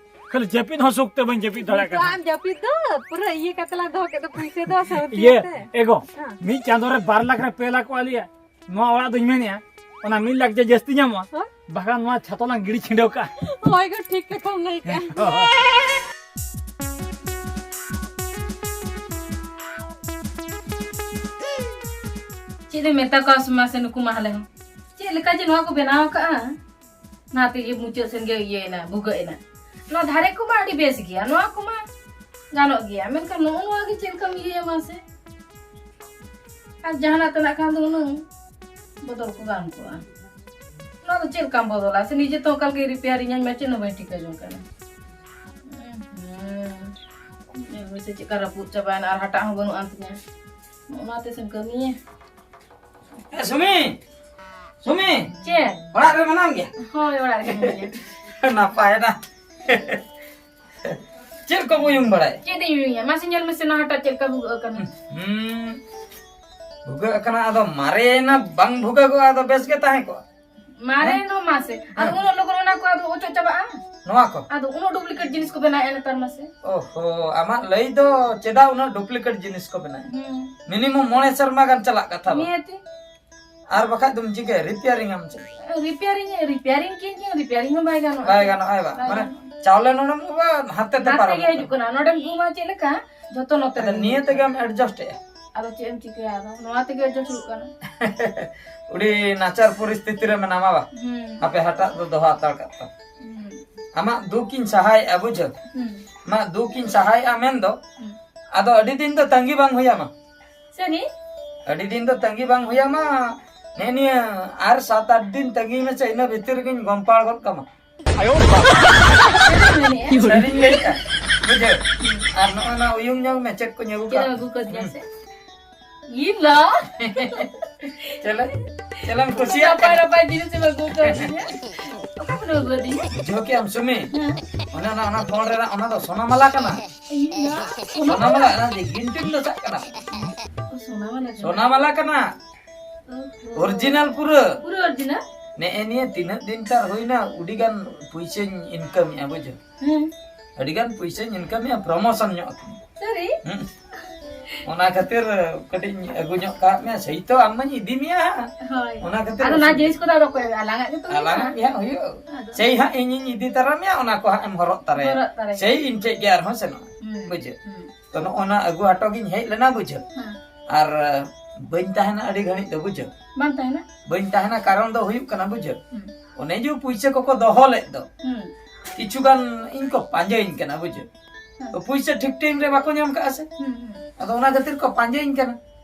ᱠᱷᱟᱹᱞᱤ ᱡᱟᱹᱯᱤᱫ ᱦᱚᱸ ᱥᱩᱠ ᱛᱮ ᱵᱟᱹᱧ ᱡᱟᱹᱯᱤᱫ ᱫᱟᱲᱮᱭᱟᱜ ᱱᱤᱛᱚᱜ ᱠᱟᱱᱟ᱾ ᱟᱢ ᱡᱟᱹᱯᱤᱫ ᱫᱚ ᱯᱩᱨᱟᱹ ᱤᱭᱟᱹ ᱠᱟᱛᱮ ᱞᱟᱝ ᱫᱚᱦᱚ ᱠᱮᱫ ᱫᱚ ᱯᱩᱭᱥᱟᱹ ᱫᱚ ᱥᱟᱹᱣᱫᱤ ᱤᱭᱟᱹ, ᱟᱛᱮ᱾ ᱮ ᱜᱚ, ᱦᱮᱸ᱾ ᱢᱤᱫ ᱪᱟᱸᱫᱚ ᱨᱮ ᱵᱟᱨ ᱞᱟᱠᱷ ᱨᱮ ᱯᱮ ᱞᱟᱠᱷ ᱠᱚ ᱟᱞᱮᱭᱟ᱾ ᱱᱚᱣᱟ ᱚᱲᱟᱜ ᱫᱚᱧ ᱢᱮᱱᱮᱜᱼᱟ, ᱚᱱᱟ ᱢᱤᱫ ᱞᱟᱠᱷ ᱡᱮ ᱡᱟᱹᱥᱛᱤ ᱧᱟᱢᱚᱜᱼᱟ, ᱦᱮᱸ? ᱵᱟᱠᱷᱟᱱ ᱱᱚᱣᱟ ᱪᱷᱟᱛᱟ ᱞᱟᱝ ᱜᱤᱰᱤ ᱪᱷᱤᱸᱰᱟᱹᱣ ᱠᱟᱜᱼᱟ᱾ ᱦᱳᱭ ᱜᱚ, ᱴᱷᱤᱠ ᱠᱟᱛᱷᱟᱢ ᱞᱟᱹᱭ ᱠᱟᱜᱼᱟ᱾ ᱪᱮᱫ ᱮᱢ ᱢᱮᱛᱟ ᱠᱚᱣᱟ ᱥᱮ ᱢᱟᱥᱮ ᱱᱩᱠᱩ ᱢᱟᱦᱞᱮ ᱦᱚᱸ? ᱪᱮᱫ ᱞᱮᱠᱟ ᱡᱮ ᱱᱚᱣᱟ ᱠᱚ ᱵᱮᱱᱟᱣ ᱠᱟᱜᱼᱟ? ᱚᱱᱟ ᱛᱮᱜᱮ ᱢᱩᱪᱟᱹᱫ ᱥᱮᱱ ᱜᱮ ᱤᱭᱟᱹᱭᱮᱱᱟ, ᱵᱷᱩᱜᱟᱹᱜ ᱮᱱᱟ᱾ ᱱᱚᱣᱟ ᱫᱷᱟᱨᱮ ᱠᱚᱢᱟ ᱟᱹᱰᱤ ᱵᱮᱥ ᱜᱮᱭᱟ, ᱱᱚᱣᱟ ᱠᱚᱢᱟ ᱜᱟᱱᱚᱜ ᱜᱮᱭᱟ, ᱢᱮᱱᱠᱷᱟᱱ ᱱᱚᱜᱼᱚ ᱱᱚᱣᱟ ᱜᱮ ᱪᱮᱫ ᱞᱮᱠᱟᱢ ᱤᱭᱟᱹᱭᱟ ᱢᱟᱥᱮ? ᱟᱨ ᱡᱟᱦᱟᱱᱟᱜ ᱛᱮᱱᱟᱜ ᱠᱷᱟᱱ ᱫᱚ ᱦᱩᱱᱟᱹᱝ ᱵᱚᱫᱚᱞ ᱠᱚ ᱜᱟᱱ ᱠᱚᱜᱼᱟ᱾ ᱱᱚᱣᱟ ᱫᱚ ᱪᱮᱫ ᱞᱮᱠᱟᱢ ᱵᱚᱫᱚᱞᱟ? ᱥᱮ ᱱᱤᱡᱮ ᱛᱚ ᱚᱠᱟ ᱞᱮᱠᱟ ᱨᱤᱯᱮᱭᱟᱨᱤᱝ ᱟᱹᱧ ᱢᱟ ᱪᱮᱫ ᱦᱚᱸ ᱵᱟᱹᱧ ᱴᱷᱤᱠᱟᱹ ᱡᱚᱝ ᱠᱟᱱᱟ᱾ ᱦᱩᱸ᱾ ᱧᱮᱞ ᱢᱮᱥᱮ ᱪᱮᱫ ᱞᱮᱠᱟ ᱨᱟᱹᱯᱩᱫ ᱪᱟᱵᱟᱭᱮᱱᱟ ᱟᱨ ᱦᱟᱴᱟᱜ ᱦᱚᱸ ᱵᱟᱹᱱᱩᱜ ᱟᱱ ᱛᱤᱧᱟ᱾ ᱚᱱᱟ ᱛᱮ ᱥᱮᱢ ᱠᱟᱹᱢᱤᱭᱟ᱾ ᱮ, ᱥᱩᱢᱤ! ᱥᱩᱢᱤ! ᱪᱮᱫ? ᱚᱲᱟᱜ ᱨᱮ ᱢᱮᱱᱟᱢ ᱜᱮᱭᱟ? ᱦᱳᱭ, ᱚᱲᱟᱜ ᱨᱮ ᱢᱮᱱᱟᱹᱧᱟ᱾ ᱱᱟᱯᱟᱭ ᱮᱱᱟ᱾ ᱪᱮᱫ ᱠᱚᱢ ᱩᱭᱩᱝ ᱵᱟᱲᱟᱭᱟ? ᱪᱮᱫ ᱤᱧ ᱩᱭᱩᱝᱟ? ᱢᱟᱥᱮ ᱧᱮᱞ ᱢᱮᱥᱮ ᱱᱚᱣᱟ ᱦᱟᱴᱟᱜ ᱪᱮᱫ ᱞᱮᱠᱟ ᱵᱷᱩᱜᱟᱹᱜ ᱟᱠᱟᱱᱟ᱾ ᱦᱩᱸ᱾ ᱵᱷᱩᱜᱟᱹᱜ ᱟᱠᱟᱱᱟ, ᱟᱫᱚ ᱢᱟᱨᱮᱭᱮᱱᱟ, ᱵᱟᱝ ᱵᱷᱩᱜᱟᱹᱜᱚᱜᱼᱟ, ᱟᱫᱚ ᱵᱮᱥ ᱜᱮ ᱛᱟᱦᱮᱸ ᱠᱚᱜᱼᱟ᱾ ᱢᱟᱨᱮ ᱦᱮᱸ? ᱱᱚ ᱢᱟᱥᱮ᱾ ᱟᱫᱚ ᱦᱮᱸ᱾ ᱩᱱᱟᱹᱜ ᱞᱚᱜᱚᱱ ᱚᱱᱟ ᱠᱚ ᱟᱫᱚ ᱚᱪᱚᱜ ᱪᱟᱵᱟᱜᱼᱟ? ᱱᱚᱣᱟ ᱠᱚ? ᱟᱫᱚ ᱩᱱᱟᱹᱜ ᱰᱩᱯᱞᱤᱠᱮᱴ ᱡᱤᱱᱤᱥ ᱠᱚ ᱵᱮᱱᱟᱣᱮᱫᱼᱟ ᱱᱮᱛᱟᱨ ᱢᱟᱥᱮ᱾ ᱳᱦᱳ, ᱟᱢᱟᱜ ᱞᱟᱹᱭ ᱫᱚ ᱪᱮᱫᱟᱜ ᱩᱱᱟᱹᱜ ᱰᱩᱯᱞᱤᱠᱮᱴ ᱡᱤᱱᱤᱥ ᱠᱚ ᱵᱮᱱᱟᱣᱮᱫᱼᱟ? ᱦᱩᱸ᱾ ᱢᱤᱱᱤᱢᱟᱢ ᱢᱚᱬᱮ ᱥᱮᱨᱢᱟ ᱜᱟᱱ ᱪᱟᱞᱟᱜ ᱠᱟᱛᱷᱟ ᱵᱟᱝ? ᱱᱤᱦᱟᱹᱛᱤ᱾ ᱟᱨ ᱵᱟᱠᱷᱟᱡ ᱫᱚᱢ ᱪᱤᱠᱟᱹᱭᱟ? ᱨᱤᱯᱮᱭᱟᱨᱤᱝ ᱟᱢ ᱪᱮᱫ? ᱨᱤᱯᱮᱭᱟᱨᱤᱝ, ᱨᱤᱯᱮᱭᱟᱨᱤᱝ ᱠᱤ ᱤᱧ? ᱨᱤᱯᱮᱭᱟᱨᱤᱝ ᱦᱚᱸ ᱵᱟᱭ ᱜᱟᱱᱚᱜᱼᱟ᱾ ᱵᱟᱭ ᱜᱟᱱᱚᱜᱼᱟ, ᱦᱮᱸ ᱵᱟᱝ? ᱵᱟᱭ ᱢᱟᱱᱮ, ᱜᱟᱱᱚᱜᱼᱟ᱾ ᱪᱟᱣᱞᱮ ᱱᱚᱰᱮᱢ ᱩᱵᱟ, ᱦᱟᱱᱛᱮ ᱛᱮ ᱱᱟᱛᱮ ᱯᱟᱨᱚᱢᱚᱜ ᱜᱮ ᱠᱟᱱᱟ᱾ ᱦᱤᱡᱩᱜ ᱠᱟᱱᱟ, ᱱᱚᱰᱮᱢ ᱜᱩᱢᱟ ᱪᱮᱫ ᱞᱮᱠᱟ? ᱡᱷᱚᱛᱚ ᱱᱚᱛᱮ ᱟᱫᱚ ᱨᱮ ᱱᱤᱭᱟᱹ ᱦᱤᱡᱩᱜ ᱛᱮᱜᱮᱢ ᱠᱟᱱᱟ᱾ ᱮᱰᱡᱟᱥᱴ ᱮᱜᱼᱟ? ᱟᱫᱚ ᱪᱮᱫ ᱮᱢ ᱪᱤᱠᱟᱹᱭᱟ, ᱟᱫᱚ ᱱᱚᱣᱟ ᱛᱮᱜᱮ ᱮᱰᱡᱟᱥᱴ ᱦᱩᱭᱩᱜ ᱠᱟᱱᱟ᱾ ᱟᱹᱰᱤ ᱱᱟᱪᱟᱨ ᱯᱚᱨᱤᱥᱛᱷᱤᱛᱤ ᱨᱮ ᱢᱮᱱᱟᱢᱟ ᱵᱟ? ᱦᱩᱸ᱾ ᱦᱟᱯᱮ ᱦᱟᱴᱟᱜ ᱫᱚ ᱫᱚᱦᱚ ᱦᱟᱛᱟᱲ ᱠᱟᱜ ᱛᱟᱢ᱾ ᱦᱩᱸ᱾ ᱟᱢᱟᱜ ᱫᱩᱠ ᱤᱧ ᱥᱟᱦᱟᱭᱮᱜᱼᱟ, ᱵᱩᱡᱷᱟᱹᱣ? ᱦᱩᱸ᱾ ᱟᱢᱟᱜ ᱫᱩᱠ ᱤᱧ ᱥᱟᱦᱟᱭᱮᱜᱼᱟ ᱢᱮᱱᱫᱚ, ᱦᱩᱸ᱾ ᱟᱫᱚ ᱟᱹᱰᱤ ᱫᱤᱱ ᱫᱚ ᱛᱟᱺᱜᱤ ᱵᱟᱝ ᱦᱩᱭᱟᱢᱟ᱾ ᱥᱟᱹᱨᱤ? ᱟᱹᱰᱤ ᱫᱤᱱ ᱫᱚ ᱛᱟᱺᱜᱤ ᱵᱟᱝ ᱦᱩᱭᱟᱢᱟ᱾ ᱱᱮᱜ ᱱᱤᱭᱟᱹ ᱟᱨ ᱥᱟᱛ ᱟᱴ ᱫᱤᱱ ᱛᱟᱺᱜᱤ ᱢᱮᱥᱮ, ᱤᱱᱟᱹ ᱵᱷᱤᱛᱤᱨ ᱨᱮᱜᱤᱧ ᱜᱚᱢᱯᱟᱲ ᱜᱚᱫ ᱠᱟᱢᱟ᱾ ᱪᱮᱫ ᱮᱢ ᱢᱮᱱᱮᱜᱼᱟ? ᱥᱟᱹᱨᱤᱧ ᱞᱟᱹᱭᱮᱜᱼᱟ, ᱵᱩᱡᱷᱟᱹᱣ? ᱟᱨ ᱱᱚᱜᱼᱚ ᱱᱟ ᱩᱭᱩᱝ ᱧᱚᱜ ᱢᱮ, ᱪᱮᱫ ᱠᱚᱧ ᱟᱹᱜᱩ ᱪᱮᱫ ᱠᱟᱜ᱾ ᱮᱢ ᱟᱹᱜᱩ ᱠᱟᱫᱤᱧᱟ ᱥᱮ? ᱤᱧ ᱫᱚ ᱪᱮᱫ ᱞᱮ-, ᱪᱮᱫ ᱮᱢ ᱠᱩᱥᱤᱭᱟᱜ ᱱᱟᱯᱟᱭ ᱠᱟᱱᱟ? ᱱᱟᱯᱟᱭ ᱡᱤᱱᱤᱥ ᱮᱢ ᱟᱹᱜᱩ ᱠᱟᱣᱫᱤᱧᱟ᱾ ᱚᱠᱟ ᱠᱷᱚᱱᱮᱢ ᱟᱹᱜᱩ ᱟᱹᱫᱤᱧᱟ? ᱵᱩᱡᱷᱟᱹᱣ ᱠᱮᱜᱼᱟᱢ ᱥᱩᱢᱤ? ᱦᱮᱸ᱾ ᱚᱱᱮ ᱚᱱᱟ, ᱚᱱᱟ ᱯᱷᱳᱱ ᱨᱮᱱᱟᱜ ᱚᱱᱟ ᱫᱚ ᱥᱚᱱᱟ ᱢᱟᱞᱟ ᱠᱟᱱᱟ᱾ ᱤᱧ ᱫᱚ ᱥᱚᱱᱟ ᱥᱚᱱᱟ ᱢᱟᱞᱟ, ᱢᱟᱞᱟ? ᱚᱱᱟ ᱡᱮ ᱜᱤᱱᱴᱤᱱ ᱫᱚ ᱪᱟᱜ ᱠᱟᱱᱟ᱾ ᱚ, ᱥᱚᱱᱟ ᱢᱟᱞᱟ ᱠᱟᱱᱟ᱾ ᱥᱚᱱᱟ ᱢᱟᱞᱟ ᱠᱟᱱᱟ᱾ ᱚᱦᱚ᱾ ᱚᱨᱤᱡᱤᱱᱟᱞ ᱯᱩᱨᱟᱹ᱾ ᱯᱩᱨᱟᱹ ᱚᱨᱤᱡᱤᱱᱟᱞ? ᱱᱮᱜᱼᱮ ᱱᱤᱭᱟᱹ ᱛᱤᱱᱟᱹᱜ ᱫᱤᱱ ᱛᱟᱨ ᱦᱩᱭᱱᱟ, ᱩᱰᱤᱜᱟᱱ ᱯᱩᱭᱥᱟᱹᱧ ᱤᱱᱠᱟᱢᱮᱜᱼᱟ, ᱵᱩᱡᱷᱟᱹᱣ? ᱦᱮᱸ᱾ ᱟᱹᱰᱤᱜᱟᱱ ᱯᱩᱭᱥᱟᱹᱧ ᱤᱱᱠᱟᱢᱮᱜᱼᱟ, ᱯᱨᱚᱢᱳᱥᱚᱱ ᱧᱚᱜ ᱟᱠᱟᱱᱟ᱾ ᱥᱟᱹᱨᱤ? ᱦᱩᱸ᱾ ᱚᱱᱟ ᱠᱷᱟᱹᱛᱤᱨ ᱠᱟᱹᱴᱤᱡ ᱤᱧ ᱟᱹᱜᱩ ᱧᱚᱜ ᱠᱟᱜ ᱢᱮᱭᱟ, ᱥᱮᱭ ᱛᱚ ᱟᱢ ᱢᱟᱧ ᱤᱫᱤ ᱢᱮᱭᱟ ᱦᱟᱸᱜ᱾ ᱦᱳᱭ᱾ ᱚᱱᱟ ᱠᱷᱟᱹᱛᱤᱨ ᱟᱫᱚ ᱚᱱᱟ ᱚᱥᱩᱵᱤᱫᱷᱟ᱾ ᱡᱤᱱᱤᱥ ᱠᱚᱫᱚ ᱟᱫᱚ ᱚᱠᱚᱭ ᱟᱞᱟᱝᱟᱜ ᱜᱮᱛᱚ ᱦᱩᱭᱩᱜᱼᱟ᱾ ᱟᱞᱟᱝᱟᱜ ᱜᱮ ᱦᱟᱸᱜ ᱦᱩᱭᱩᱜᱼᱟ᱾ ᱟᱫᱚ᱾ ᱥᱮᱭ ᱦᱟᱸᱜ ᱤᱧᱤᱧ ᱤᱫᱤ ᱛᱟᱨᱟ ᱢᱮᱭᱟ, ᱚᱱᱟ ᱠᱚ ᱦᱟᱸᱜ ᱮᱢ ᱦᱚᱨᱚᱜ ᱛᱟᱨᱟᱭᱟ᱾ ᱦᱚᱨᱚᱜ ᱛᱟᱨᱟᱭᱟ᱾ ᱥᱮᱭ ᱤᱧ ᱴᱷᱮᱡ ᱜᱮ ᱟᱨᱦᱚᱸ ᱥᱮᱱᱚᱜᱼᱟ᱾ ᱦᱩᱸ, ᱵᱩᱡᱷᱟᱹᱣ? ᱦᱩᱸ᱾ ᱛᱚ ᱱᱚᱜᱼᱚ ᱱᱟ ᱟᱹᱜᱩ ᱦᱚᱴᱚ ᱜᱤᱧ ᱦᱮᱡ ᱞᱮᱱᱟ, ᱵᱩᱡᱷᱟᱹᱣ? ᱦᱮᱸ᱾ ᱟᱨ ᱵᱟᱹᱧ ᱛᱟᱦᱮᱱᱟ ᱟᱹᱰᱤ ᱜᱷᱟᱹᱲᱤᱡ ᱫᱚ, ᱵᱩᱡᱷᱟᱹᱣ? ᱵᱟᱝ ᱛᱟᱦᱮᱱᱟ? ᱵᱟᱹᱧ ᱛᱟᱦᱮᱱᱟ, ᱠᱟᱨᱚᱱ ᱫᱚ ᱦᱩᱭᱩᱜ ᱠᱟᱱᱟ, ᱵᱩᱡᱷᱟᱹᱣ? ᱦᱩᱸ᱾ ᱚᱱᱮ ᱡᱮ ᱯᱩᱭᱥᱟᱹ ᱠᱚᱠᱚ ᱫᱚᱦᱚ ᱞᱮᱫ ᱫᱚ, ᱦᱩᱸ᱾ ᱠᱤᱪᱷᱩ ᱜᱟᱱ ᱤᱧ ᱠᱚ ᱯᱟᱸᱡᱟᱧ ᱠᱟᱱᱟ, ᱵᱩᱡᱷᱟᱹᱣ? ᱦᱩᱸ᱾ ᱛᱚ ᱯᱩᱭᱥᱟᱹ ᱴᱷᱤᱠ ᱴᱟᱭᱤᱢ ᱨᱮ ᱵᱟᱠᱚ ᱧᱟᱢ ᱠᱟᱜᱼᱟ ᱥᱮ᱾ ᱦᱩᱸ, ᱦᱩᱸ᱾ ᱟᱫᱚ ᱚᱱᱟ ᱠᱷᱟᱹᱛᱤᱨ ᱠᱚ ᱯᱟᱸᱡᱟᱧ ᱠᱟᱱᱟ᱾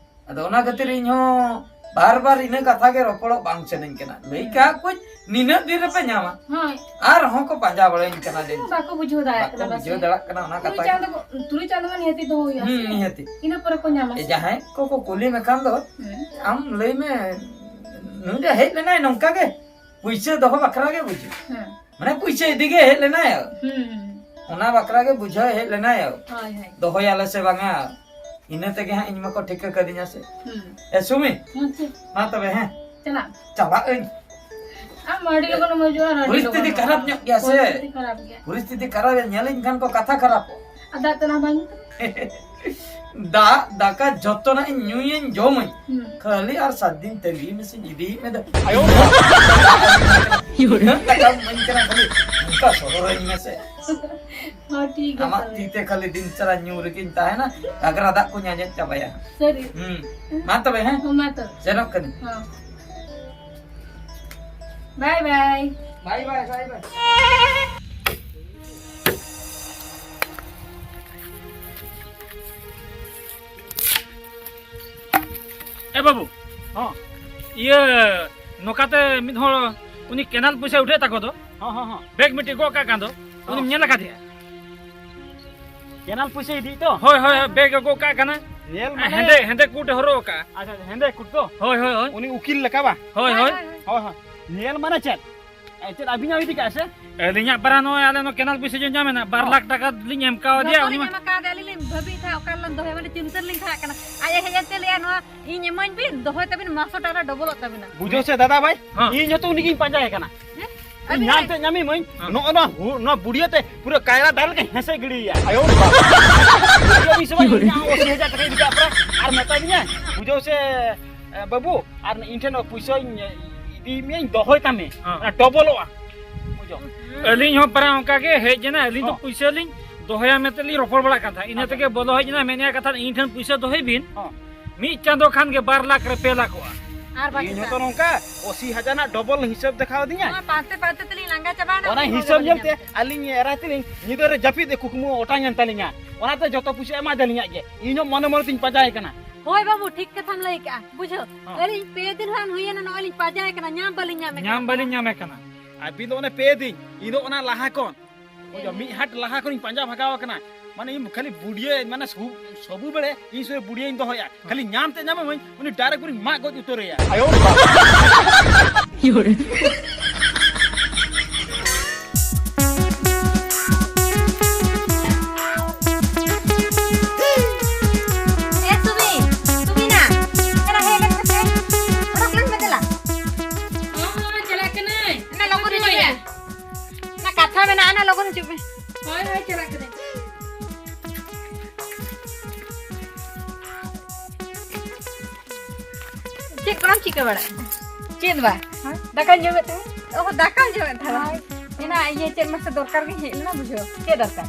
ᱟᱫᱚ ᱚᱱᱟ ᱠᱷᱟᱹᱛᱤᱨ ᱤᱧ ᱦᱚᱸ ᱵᱟᱨ ᱵᱟᱨ ᱤᱱᱟᱹ ᱠᱟᱛᱷᱟ ᱜᱮ ᱨᱚᱯᱚᱲᱚᱜ ᱵᱟᱝ ᱥᱟᱱᱟᱧ ᱠᱟᱱᱟ᱾ ᱞᱟᱹᱭ ᱦᱩᱸ᱾ ᱠᱟᱜ ᱠᱚᱣᱟᱧ, "ᱱᱤᱱᱟᱹᱜ ᱫᱤᱱ ᱨᱮᱯᱮ ᱧᱟᱢᱟ?" ᱦᱳᱭ᱾ ᱟᱨᱦᱚᱸ ᱠᱚ ᱯᱟᱸᱡᱟ ᱵᱟᱲᱟᱧ ᱠᱟᱱᱟ ᱞᱟᱹᱭ᱾ ᱵᱟᱠᱚ ᱵᱩᱡᱷᱟᱹᱣ ᱫᱟᱲᱮᱭᱟᱜ ᱵᱟᱠᱚ ᱠᱟᱱᱟ, ᱵᱟᱥᱮ? ᱵᱩᱡᱷᱟᱹᱣ ᱫᱟᱲᱮᱭᱟᱜ ᱠᱟᱱᱟ ᱚᱱᱟ ᱛᱩᱨᱩᱭ ᱠᱟᱛᱷᱟ ᱜᱮ᱾ ᱪᱟᱸᱫᱚ ᱠᱚ, ᱛᱩᱨᱩᱭ ᱪᱟᱸᱫᱚ ᱢᱟ ᱱᱤᱦᱟᱹᱛᱤ ᱫᱚᱦᱚ ᱦᱩᱭᱩᱜᱼᱟ ᱦᱩᱸ, ᱥᱮ? ᱱᱤᱦᱟᱹᱛᱤ᱾ ᱤᱱᱟᱹ ᱯᱚᱨᱮ ᱠᱚ ᱧᱟᱢᱟ ᱮ, ᱥᱮ? ᱡᱟᱦᱟᱸᱭ ᱠᱚᱠᱚ ᱠᱩᱞᱤ ᱢᱮᱠᱷᱟᱱ ᱫᱚ, ᱦᱩᱸ᱾ ᱟᱢ ᱞᱟᱹᱭ ᱢᱮ, "ᱱᱩᱭ ᱫᱚ ᱦᱮᱡ ᱞᱮᱱᱟᱭ ᱱᱚᱝᱠᱟ ᱜᱮ, ᱯᱩᱭᱥᱟᱹ ᱫᱚᱦᱚ ᱵᱟᱠᱷᱨᱟ ᱜᱮ ᱵᱩᱡᱷᱟᱹᱣ᱾ ᱦᱮᱸ᱾ ᱢᱟᱱᱮ ᱯᱩᱭᱥᱟᱹ ᱤᱫᱤ ᱜᱮ ᱦᱮᱡ ᱞᱮᱱᱟᱭ, ᱦᱩᱸ᱾ ᱚᱱᱟ ᱵᱟᱠᱷᱨᱟ ᱜᱮ ᱵᱩᱡᱷᱟᱹᱣ ᱦᱮᱡ ᱞᱮᱱᱟᱭ, ᱦᱳᱭ, ᱦᱳᱭ᱾ ᱫᱚᱦᱚᱭᱟᱞᱮ ᱥᱮ ᱵᱟᱝᱟ?" ᱤᱱᱟᱹ ᱛᱮᱜᱮ ᱦᱟᱸᱜ ᱤᱧ ᱢᱟᱠᱚ ᱴᱷᱤᱠᱟᱹ ᱠᱟᱹᱫᱤᱧᱟ ᱥᱮ᱾ ᱦᱩᱸ᱾ ᱮ, ᱥᱩᱢᱤ, ᱦᱮᱸ, ᱪᱮᱫ? ᱢᱟ ᱛᱚᱵᱮ, ᱦᱮᱸ᱾ ᱪᱟᱞᱟᱜ᱾ ᱪᱟᱞᱟᱜ ᱟᱹᱧ᱾ ᱟᱢ ᱟᱹᱰᱤ ᱞᱚᱜᱚᱱ ᱮᱢ ᱦᱤᱡᱩᱜᱼᱟ, ᱟᱹᱰᱤ ᱯᱚᱨᱤᱥᱛᱷᱤᱛᱤ ᱞᱚᱜᱚᱱ᱾ ᱠᱷᱟᱨᱟᱯ ᱧᱚᱜ ᱜᱮᱭᱟ ᱥᱮ᱾ ᱯᱚᱨᱤᱥᱛᱷᱤᱛᱤ ᱠᱷᱟᱨᱟᱯ ᱜᱮᱭᱟ᱾ ᱯᱚᱨᱤᱥᱛᱷᱤᱛᱤ ᱠᱷᱟᱨᱟᱯ ᱜᱮᱭᱟ, ᱧᱮᱞᱤᱧ ᱠᱷᱟᱱ ᱠᱚ ᱠᱟᱛᱷᱟ ᱠᱷᱟᱨᱟᱯᱚᱜ᱾ ᱟᱨ ᱫᱟᱜ ᱛᱮᱱᱟᱜ ᱵᱟᱝ? ᱫᱟᱜ, ᱫᱟᱠᱟ ᱡᱚᱛᱚᱱᱟᱜ ᱤᱧ ᱧᱩᱭᱟᱹᱧ, ᱡᱚᱢᱟᱹᱧ᱾ ᱦᱩᱸ᱾ ᱠᱷᱟᱹᱞᱤ ᱟᱨ ᱥᱟᱛ ᱫᱤᱱ ᱛᱟᱺᱜᱤ ᱢᱮᱥᱮᱧ ᱤᱫᱤᱭᱮᱫ ᱢᱮ ᱫᱚ᱾ ᱟᱭᱳ᱾ ᱩᱱᱟᱹᱜ ᱴᱟᱠᱟᱢ ᱤᱢᱟᱹᱧ ᱠᱟᱱᱟ, ᱠᱷᱟᱹᱞᱤ ᱚᱱᱠᱟ ᱥᱚᱫᱚᱨᱟᱹᱧ ᱢᱮᱥᱮ᱾ ᱦᱚᱸ, ᱴᱷᱤᱠ ᱜᱮᱭᱟ ᱟᱢᱟᱜ ᱛᱚᱵᱮ᱾ ᱛᱤ ᱛᱮ ᱠᱷᱟᱹᱞᱤ ᱫᱤᱱ ᱥᱟᱨᱟ ᱧᱩ ᱨᱮᱜᱮᱧ ᱛᱟᱦᱮᱱᱟ, ᱜᱷᱟᱜᱽᱨᱟ ᱫᱟᱜ ᱠᱚᱧ ᱟᱸᱡᱮᱫ ᱪᱟᱵᱟᱭᱟ᱾ ᱥᱟᱹᱨᱤ? ᱦᱩᱸ᱾ ᱢᱟ ᱛᱚᱵᱮ, ᱦᱮᱸ? ᱦᱚᱸ, ᱢᱟ ᱛᱚᱵᱮ᱾ ᱥᱮᱱᱚᱜ ᱠᱟᱹᱱᱟᱹᱧ᱾ ᱦᱚᱸ᱾ ᱵᱟᱭ ᱵᱟᱭ᱾ ᱵᱟᱭ ᱵᱟᱭ, ᱵᱟᱭ ᱵᱟᱭ᱾ ᱮ ᱵᱟᱹᱵᱩ, ᱦᱚᱸ᱾ ᱤᱭᱟᱹ, ᱱᱚᱝᱠᱟᱛᱮ ᱢᱤᱫ ᱦᱚᱲ ᱩᱱᱤ ᱠᱮᱱᱟᱞ ᱯᱚᱭᱥᱟ ᱩᱴᱷᱟᱹᱜ ᱛᱟᱠᱚ ᱫᱚ, ᱦᱚᱸ, ᱦᱚᱸ, ᱦᱚᱸ᱾ ᱵᱮᱜᱽ ᱢᱤᱫᱴᱤᱡ ᱜᱚᱜ ᱠᱟᱜ ᱠᱟᱱ ᱫᱚ, ᱦᱚᱸ᱾ ᱩᱱᱤᱢ ᱧᱮᱞ ᱟᱠᱟᱫᱮᱭᱟ? ᱠᱮᱱᱟᱞ ᱯᱚᱭᱥᱟ ᱤᱫᱤᱭᱤᱡ ᱛᱚ? ᱦᱳᱭ, ᱦᱳᱭ, ᱦᱳᱭ, ᱵᱮᱜᱽ ᱮ ᱜᱚᱜ ᱠᱟᱜ ᱠᱟᱱᱟ᱾ ᱧᱮᱞ ᱢᱟᱱᱮ ᱦᱮᱸᱫᱮ, ᱦᱮᱸᱫᱮ ᱠᱩᱴ ᱮ ᱦᱚᱨᱚᱜ ᱟᱠᱟᱜᱼᱟ᱾ ᱟᱪᱪᱷᱟ, ᱦᱮᱸᱫᱮ ᱠᱩᱴ ᱛᱚ? ᱦᱳᱭ, ᱦᱳᱭ, ᱦᱳᱭ᱾ ᱩᱱᱤ ᱩᱠᱤᱞ ᱞᱮᱠᱟ ᱵᱟ? ᱦᱳᱭ, ᱦᱳᱭ᱾ ᱦᱳᱭ, ᱦᱳᱭ᱾ ᱦᱳᱭ, ᱦᱳᱭ᱾ ᱧᱮᱞ ᱢᱟᱱᱮ ᱪᱮᱫ? ᱮ, ᱪᱮᱫ ᱟᱹᱵᱤᱱᱟᱜ ᱤᱫᱤ ᱠᱟᱜᱼᱟ ᱥᱮ? ᱟᱹᱞᱤᱧᱟᱜ ᱯᱟᱨᱟ ᱱᱚᱜᱼᱚᱭ ᱟᱞᱮ ᱱᱚᱣᱟ ᱠᱮᱱᱟᱞ ᱯᱚᱭᱥᱟ ᱡᱚ ᱧᱟᱢ ᱮᱱᱟ, ᱵᱟᱨ ᱦᱚᱸ᱾ ᱞᱟᱠᱷ ᱴᱟᱠᱟ ᱞᱤᱧ ᱮᱢ ᱠᱟᱣᱫᱮᱭᱟ, ᱡᱚᱛᱚ ᱩᱱᱤ ᱞᱤᱧ ᱢᱟ ᱮᱢ ᱟᱠᱟᱫᱮᱭᱟ, ᱟᱹᱞᱤᱧ ᱞᱤᱧ ᱵᱷᱟᱹᱵᱤᱭᱮᱫ ᱛᱟᱦᱮᱸᱫ ᱚᱠᱟ ᱨᱮᱞᱟᱝ ᱫᱚᱦᱚᱭᱟ, ᱢᱟᱱᱮ ᱪᱤᱱᱛᱟᱹ ᱨᱮᱞᱤᱧ ᱛᱟᱦᱮᱸ ᱠᱟᱱᱟ᱾ ᱟᱡ ᱮ ᱦᱮᱡ ᱮᱱᱛᱮ ᱞᱟᱹᱭᱟ, "ᱱᱚᱣᱟ ᱤᱧ ᱮᱢᱟᱹᱧ ᱵᱤᱱ, ᱫᱚᱦᱚᱭ ᱛᱟᱵᱤᱱ ᱢᱟᱥᱚ ᱴᱟᱠᱟ ᱰᱚᱵᱚᱞᱚᱜ ᱛᱟᱵᱤᱱᱟ᱾" ᱵᱩᱡᱷᱟᱹᱣ ᱥᱮ ᱫᱟᱫᱟ ᱵᱷᱟᱭ? ᱦᱚᱸ᱾ ᱤᱧ ᱦᱚᱸᱛᱚ ᱩᱱᱤ ᱜᱤᱧ ᱯᱟᱸᱡᱟᱭᱮ ᱠᱟᱱᱟ᱾ ᱦᱮᱸ? ᱧᱟᱢ ᱛᱮ ᱧᱟᱢᱤ ᱢᱟᱹᱧ᱾ ᱦᱮᱸ᱾ ᱱᱚᱜᱼᱚ ᱱᱚᱣᱟ ᱦᱩ-, ᱱᱚᱣᱟ ᱵᱩᱲᱤᱭᱟᱹ ᱛᱮ ᱯᱩᱨᱟᱹ ᱠᱟᱭᱨᱟ ᱫᱟᱨᱮ ᱞᱮᱠᱟ ᱦᱮᱸᱥᱮ ᱜᱤᱰᱤᱭᱟ᱾ ᱟᱭᱳ ᱵᱟᱵᱟ᱾ ᱵᱩᱡᱷᱟᱹᱣ ᱵᱤᱱ ᱥᱮ ᱵᱟᱝ, ᱤᱧᱟᱹᱜ ᱦᱚᱸ ᱟᱥᱤ ᱦᱟᱡᱟᱨ ᱴᱟᱠᱟᱧ ᱤᱫᱤ ᱠᱟᱜ ᱯᱮ᱾ ᱟᱨ ᱢᱮᱛᱟ ᱫᱤᱧᱟ, ᱵᱩᱡᱷᱟᱹᱣ ᱥᱮ, ᱮ, ᱵᱟᱹᱵᱩ, ᱟᱨ ᱤᱧ ᱴᱷᱮᱱ ᱯᱩᱭᱥᱟᱹᱧ ᱤᱫᱤ ᱢᱮᱭᱟᱧ, ᱫᱚᱦᱚᱭ ᱛᱟᱢᱮ᱾ ᱦᱮᱸ᱾ ᱚᱱᱟ ᱰᱚᱵᱚᱞᱚᱜᱼᱟ᱾ ᱵᱩᱡᱷᱟᱹᱣ? ᱟᱹᱞᱤᱧ ᱦᱚᱸ ᱯᱟᱨᱟ ᱚᱱᱠᱟ ᱜᱮ ᱦᱮᱡ ᱮᱱᱟ, ᱟᱹᱞᱤᱧ ᱫᱚ ᱦᱚᱸ᱾ ᱯᱩᱭᱥᱟᱹ ᱞᱤᱧ ᱫᱚᱦᱚᱭᱟ ᱢᱮᱱᱛᱮ ᱞᱤᱧ ᱨᱚᱯᱚᱲ ᱵᱟᱲᱟ ᱠᱟᱱ ᱛᱟᱦᱮᱸᱫ, ᱤᱱᱟᱹ ᱟᱪᱪᱷᱟ᱾ ᱛᱮᱜᱮ ᱵᱚᱞᱚ ᱦᱮᱡ ᱮᱱᱟ, ᱢᱮᱱᱮᱫᱼᱟ ᱠᱟᱛᱷᱟ, ᱤᱧ ᱴᱷᱮᱱ ᱯᱩᱭᱥᱟᱹ ᱫᱚᱦᱚᱭ ᱵᱤᱱ᱾ ᱦᱚᱸ᱾ ᱢᱤᱫ ᱪᱟᱸᱫᱚ ᱠᱷᱟᱱ ᱜᱮ ᱵᱟᱨ ᱞᱟᱠᱷ ᱨᱮ ᱯᱮ ᱞᱟᱠᱷᱚᱜᱼᱟ᱾ ᱟᱨ ᱵᱟᱠᱤ ᱤᱧ ᱦᱚᱸᱛᱚ ᱠᱷᱟᱱ? ᱱᱚᱝᱠᱟ ᱟᱥᱤ ᱦᱟᱡᱟᱨ ᱨᱮᱱᱟᱜ ᱰᱚᱵᱚᱞ ᱦᱤᱥᱟᱹᱵ ᱫᱮᱠᱷᱟᱣ ᱫᱤᱧᱟ᱾ ᱱᱚᱣᱟ ᱯᱟᱱᱛᱮ ᱯᱟᱱᱛᱮ ᱛᱮᱞᱤᱧ ᱞᱟᱸᱜᱟ ᱪᱟᱵᱟᱭᱮᱱᱟ, ᱚᱱᱟ ᱩᱱᱤ ᱦᱚᱸ ᱦᱤᱥᱟᱹᱵ ᱵᱟᱹᱞᱤᱧ ᱧᱮᱞᱛᱮ ᱧᱟᱢ ᱠᱮᱫᱟ᱾ ᱟᱹᱞᱤᱧ ᱮᱨᱟ ᱛᱟᱹᱞᱤᱧ ᱧᱤᱫᱟᱹ ᱨᱮ ᱡᱟᱹᱯᱤᱫ ᱮ ᱠᱩᱠᱢᱩ ᱚᱴᱟᱝ ᱮᱱ ᱛᱟᱹᱞᱤᱧᱟ᱾ ᱚᱱᱟᱛᱮ ᱡᱚᱛᱚ ᱯᱩᱭᱥᱟᱹ ᱮᱢᱟ ᱫᱟᱞᱤᱧᱟᱜ ᱜᱮ᱾ ᱤᱧ ᱦᱚᱸ ᱢᱚᱱᱮ ᱢᱚᱱᱮ ᱛᱤᱧ ᱯᱟᱸᱡᱟᱭᱮ ᱠᱟᱱᱟ᱾ ᱦᱳᱭ ᱵᱟᱹᱵᱩ, ᱴᱷᱤᱠ ᱠᱟᱛᱷᱟᱢ ᱞᱟᱹᱭ ᱠᱟᱜᱼᱟ, ᱵᱩᱡᱷᱟᱹᱣ? ᱦᱚᱸ᱾ ᱟᱹᱞᱤᱧ ᱯᱮ ᱫᱤᱱ ᱦᱟᱱ ᱦᱩᱭᱮᱱᱟ, ᱱᱚᱜᱼᱚᱭ ᱞᱤᱧ ᱯᱟᱸᱡᱟᱭᱮ ᱠᱟᱱᱟ, ᱧᱟᱢ ᱵᱟᱹᱞᱤᱧ ᱧᱟᱢᱮ ᱠᱟᱱᱟ᱾ ᱧᱟᱢ ᱵᱟᱹᱞᱤᱧ ᱧᱟᱢᱮ ᱠᱟᱱᱟ᱾ ᱟᱹᱵᱤᱱ ᱫᱚ ᱚᱱᱮ ᱯᱮ ᱫᱤᱱ, ᱤᱧ ᱫᱚ ᱚᱱᱟ ᱞᱟᱦᱟ ᱠᱷᱚᱱ, ᱵᱩᱡᱷᱟᱹᱣ, ᱢᱤᱫ ᱦᱟᱴ ᱞᱟᱦᱟ ᱠᱷᱚᱱᱤᱧ ᱯᱟᱸᱡᱟ ᱵᱷᱟᱜᱟᱣ ᱟᱠᱟᱱᱟ᱾ ᱢᱟᱱᱮ ᱤᱧ ᱠᱷᱟᱹᱞᱤ ᱵᱩᱰᱤᱭᱟᱹ, ᱢᱟᱱᱮ ᱥᱚᱵ-, ᱥᱚᱵᱩ ᱵᱮᱲᱮ ᱤᱧ ᱥᱚᱸᱜᱮ ᱵᱩᱰᱤᱭᱟᱹᱧ ᱫᱚᱦᱚᱭᱟ᱾ ᱠᱷᱟᱹᱞᱤ ᱧᱟᱢ ᱛᱮ ᱧᱟᱢᱮ ᱢᱟᱹᱧ, ᱩᱱᱤ direct ᱵᱚᱱᱤᱧ ᱢᱟᱜ ᱜᱚᱡ ᱩᱛᱟᱹᱨᱮᱭᱟ᱾ ᱟᱭᱳ ᱵᱟᱵᱟ᱾ ᱮ ᱥᱩᱢᱤ, ᱥᱩᱢᱤᱱᱟ, ᱮᱱᱟ ᱦᱮᱡ ᱞᱮᱱ ᱢᱮᱥᱮ᱾ ᱚᱰᱚᱠ ᱞᱮᱱ ᱢᱮ ᱫᱮᱞᱟ᱾ ᱦᱚᱸ, ᱦᱚᱸ, ᱪᱟᱞᱟᱜ ᱠᱟᱹᱱᱟᱹᱧ᱾ ᱮᱱᱟ ᱞᱚᱜᱚᱱ ᱦᱤᱡᱩᱜ ᱢᱮ᱾ ᱚᱱᱟ ᱠᱟᱛᱷᱟ ᱢᱮᱱᱟᱜᱼᱟ, ᱚᱱᱟ ᱞᱚᱜᱚᱱ ᱦᱤᱡᱩᱜ ᱢᱮ᱾ ᱦᱳᱭ, ᱦᱳᱭ, ᱪᱟᱞᱟᱜ ᱠᱟᱹᱱᱟᱹᱧ᱾ ᱪᱮᱫ ᱠᱚᱢ ᱪᱤᱠᱟᱹ ᱵᱟᱲᱟᱭᱮᱫᱟ? ᱪᱮᱫ ᱵᱟ? ᱦᱮᱸ? ᱫᱟᱠᱟᱧ ᱡᱚᱢᱮᱫ ᱛᱟᱦᱮᱸᱫ᱾ ᱚ, ᱫᱟᱠᱟᱢ ᱡᱚᱢᱮᱫ ᱛᱟᱦᱮᱸᱫ? ᱦᱳᱭ᱾ ᱮᱱᱟ ᱤᱭᱟᱹ ᱪᱮᱫ ᱢᱟᱥᱮ ᱫᱚᱨᱠᱟᱨ ᱜᱤᱧ ᱦᱮᱡ ᱞᱮᱱᱟ, ᱵᱩᱡᱷᱟᱹᱣ᱾ ᱪᱮᱫ ᱫᱚᱨᱠᱟᱨ?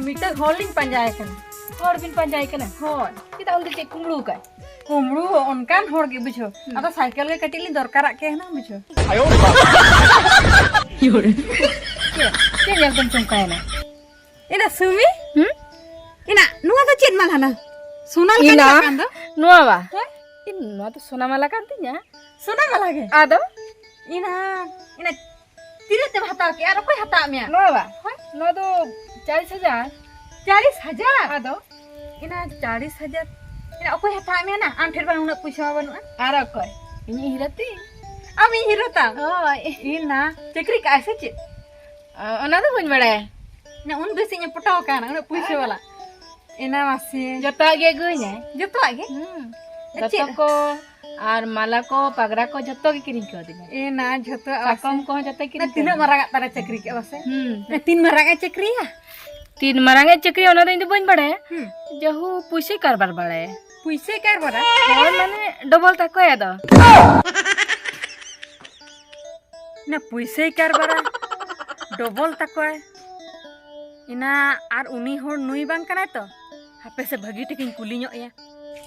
ᱢᱤᱫᱴᱟᱝ ᱦᱚᱲ ᱞᱤᱧ ᱯᱟᱸᱡᱟᱭᱮ ᱠᱟᱱᱟ᱾ ᱦᱚᱲ ᱵᱤᱱ ᱯᱟᱸᱡᱟᱭᱮ ᱠᱟᱱᱟ? ᱦᱳᱭ᱾ ᱪᱮᱫᱟᱜ ᱩᱱᱤ ᱫᱚ ᱪᱮᱫ ᱠᱩᱢᱵᱽᱲᱩ ᱟᱠᱟᱫ? ᱠᱩᱢᱵᱽᱲᱩ ᱚᱱᱠᱟᱱ ᱦᱚᱲ ᱜᱮ, ᱵᱩᱡᱷᱟᱹᱣ᱾ ᱦᱩᱸ᱾ ᱟᱫᱚ ᱥᱟᱭᱠᱮᱞ ᱜᱮ ᱠᱟᱹᱴᱤᱡ ᱞᱤᱧ ᱫᱚᱨᱠᱟᱨᱟᱜ ᱠᱮ ᱦᱩᱱᱟᱹᱝ, ᱵᱩᱡᱷᱟᱹᱣ᱾ ᱪᱮᱫ? ᱪᱮᱫ ᱧᱮᱞ ᱛᱮᱢ ᱪᱚᱢᱠᱟᱭᱮᱱᱟ? ᱮᱱᱟ ᱥᱩᱢᱤ? ᱦᱩᱸ? ᱮᱱᱟ, ᱱᱚᱣᱟ ᱫᱚ ᱪᱮᱫ ᱢᱟᱞᱟ ᱠᱟᱱᱟ? ᱥᱚᱱᱟ ᱞᱮᱠᱟ ᱮᱱᱟ? ᱧᱮᱞᱚᱜ ᱠᱟᱱ ᱫᱚ? ᱱᱚᱣᱟ ᱵᱟ? ᱦᱳᱭ᱾ ᱤᱧ, ᱱᱚᱣᱟ ᱫᱚ ᱥᱚᱱᱟ ᱢᱟᱞᱟ ᱠᱟᱱ ᱛᱤᱧᱟ᱾ ᱥᱚᱱᱟ ᱢᱟᱞᱟ ᱜᱮ? ᱟᱫᱚ? ᱮᱱᱟ, ᱮᱱᱟ, ᱛᱤᱱᱟᱹᱜ ᱛᱮᱢ ᱦᱟᱛᱟᱣ ᱠᱮᱜᱼᱟ? ᱟᱨ ᱚᱠᱚᱭ ᱦᱟᱛᱟᱣ ᱢᱮᱭᱟ? ᱱᱚᱣᱟ ᱵᱟ? ᱦᱳᱭ᱾ ᱱᱚᱣᱟ ᱫᱚ ᱪᱟᱞᱤᱥ ᱦᱟᱡᱟᱨ᱾ ᱪᱟᱞᱤᱥ ᱦᱟᱡᱟᱨ? ᱟᱫᱚ? ᱮᱱᱟ, ᱪᱟᱞᱤᱥ ᱦᱟᱡᱟᱨ? ᱮᱱᱟ, ᱚᱠᱚᱭ ᱦᱟᱛᱟᱣ ᱢᱮᱭᱟ ᱱᱟ? ᱟᱢ ᱴᱷᱮᱱ ᱵᱟᱝ ᱩᱱᱟᱹᱜ ᱯᱩᱭᱥᱟᱹ ᱢᱟ ᱵᱟᱹᱱᱩᱜᱼᱟ᱾ ᱟᱨ ᱚᱠᱚᱭ? ᱤᱧᱤᱡ ᱦᱤᱨᱳ ᱛᱤᱧ᱾ ᱟᱢᱤᱡ ᱦᱤᱨᱳ ᱛᱟᱢ? ᱦᱳᱭ᱾ ᱮᱱᱟ, ᱪᱟᱹᱠᱨᱤ ᱠᱟᱜᱼᱟᱭ ᱥᱮ ᱪᱮᱫ? ᱚ, ᱚᱱᱟ ᱫᱚ ᱵᱟᱹᱧ ᱵᱟᱲᱟᱭᱟ᱾ ᱮᱱᱟ, ᱩᱱ ᱵᱮᱥ ᱤᱧ ᱯᱚᱴᱟᱣ ᱟᱠᱟᱱᱟ, ᱩᱱᱟᱹᱜ ᱯᱩᱭᱥᱟᱹ ᱵᱟᱞᱟ᱾ ᱮᱱᱟ ᱢᱟᱥᱮ᱾ ᱡᱚᱛᱚᱣᱟᱜ ᱜᱮ ᱟᱹᱜᱩᱣᱟᱹᱧᱟᱭ᱾ ᱡᱚᱛᱚᱣᱟᱜ ᱜᱮ? ᱦᱩᱸ᱾ ᱪᱮᱫ? ᱫᱚᱛᱚ ᱠᱚ, ᱟᱨ ᱢᱟᱞᱟ ᱠᱚ, ᱯᱟᱜᱽᱨᱟ ᱠᱚ ᱡᱷᱚᱛᱚ ᱜᱮ ᱠᱤᱨᱤᱧ ᱠᱟᱣᱫᱤᱧᱟ᱾ ᱮ ᱱᱟ, ᱡᱷᱚᱛᱚ ᱟᱵᱟᱨ ᱥᱟᱠᱚᱢ ᱥᱮ ᱠᱚᱦᱚᱸ ᱡᱷᱚᱛᱚ ᱠᱤᱨᱤᱧ ᱛᱤᱱᱟᱹᱜ ᱠᱟᱣᱫᱤᱧᱟ᱾ ᱢᱟᱨᱟᱝ ᱟᱜ ᱛᱟᱨᱟ ᱪᱟᱹᱠᱨᱤ ᱠᱮᱜᱼᱟ ᱵᱟᱥᱮ? ᱦᱩᱸ᱾ ᱛᱤᱱ ᱢᱟᱨᱟᱝ ᱮ ᱪᱟᱹᱠᱨᱤᱭᱟ? ᱛᱤᱱ ᱢᱟᱨᱟᱝ ᱮ ᱪᱟᱹᱠᱨᱤᱭᱟ ᱚᱱᱟ ᱫᱚ ᱤᱧ ᱫᱚ ᱵᱟᱹᱧ ᱵᱟᱲᱟᱭᱟ᱾ ᱦᱩᱸ᱾ ᱡᱟᱦᱩ ᱯᱩᱭᱥᱟᱹᱭ ᱠᱟᱨᱵᱟᱨ ᱵᱟᱲᱟᱭᱟ᱾ ᱯᱩᱭᱥᱟᱹᱭ ᱠᱟᱨᱵᱟᱨᱟ? ᱦᱳᱭ, ᱢᱟᱱᱮ ᱰᱚᱵᱚᱞ ᱛᱟᱠᱚᱭᱟ ᱫᱚ᱾ ᱚᱱᱟ ᱯᱩᱭᱥᱟᱹᱭ ᱠᱟᱨᱵᱟᱨᱟ, ᱰᱚᱵᱚᱞ ᱛᱟᱠᱚᱭ᱾ ᱮᱱᱟ ᱟᱨ ᱩᱱᱤ ᱦᱚᱲ ᱱᱩᱭ ᱵᱟᱝ ᱠᱟᱱᱟᱭ ᱛᱚ? ᱦᱟᱯᱮ ᱥᱮ ᱵᱷᱟᱹᱜᱤ ᱴᱷᱤᱠᱤᱧ ᱠᱩᱞᱤ ᱧᱚᱜ ᱮᱭᱟ᱾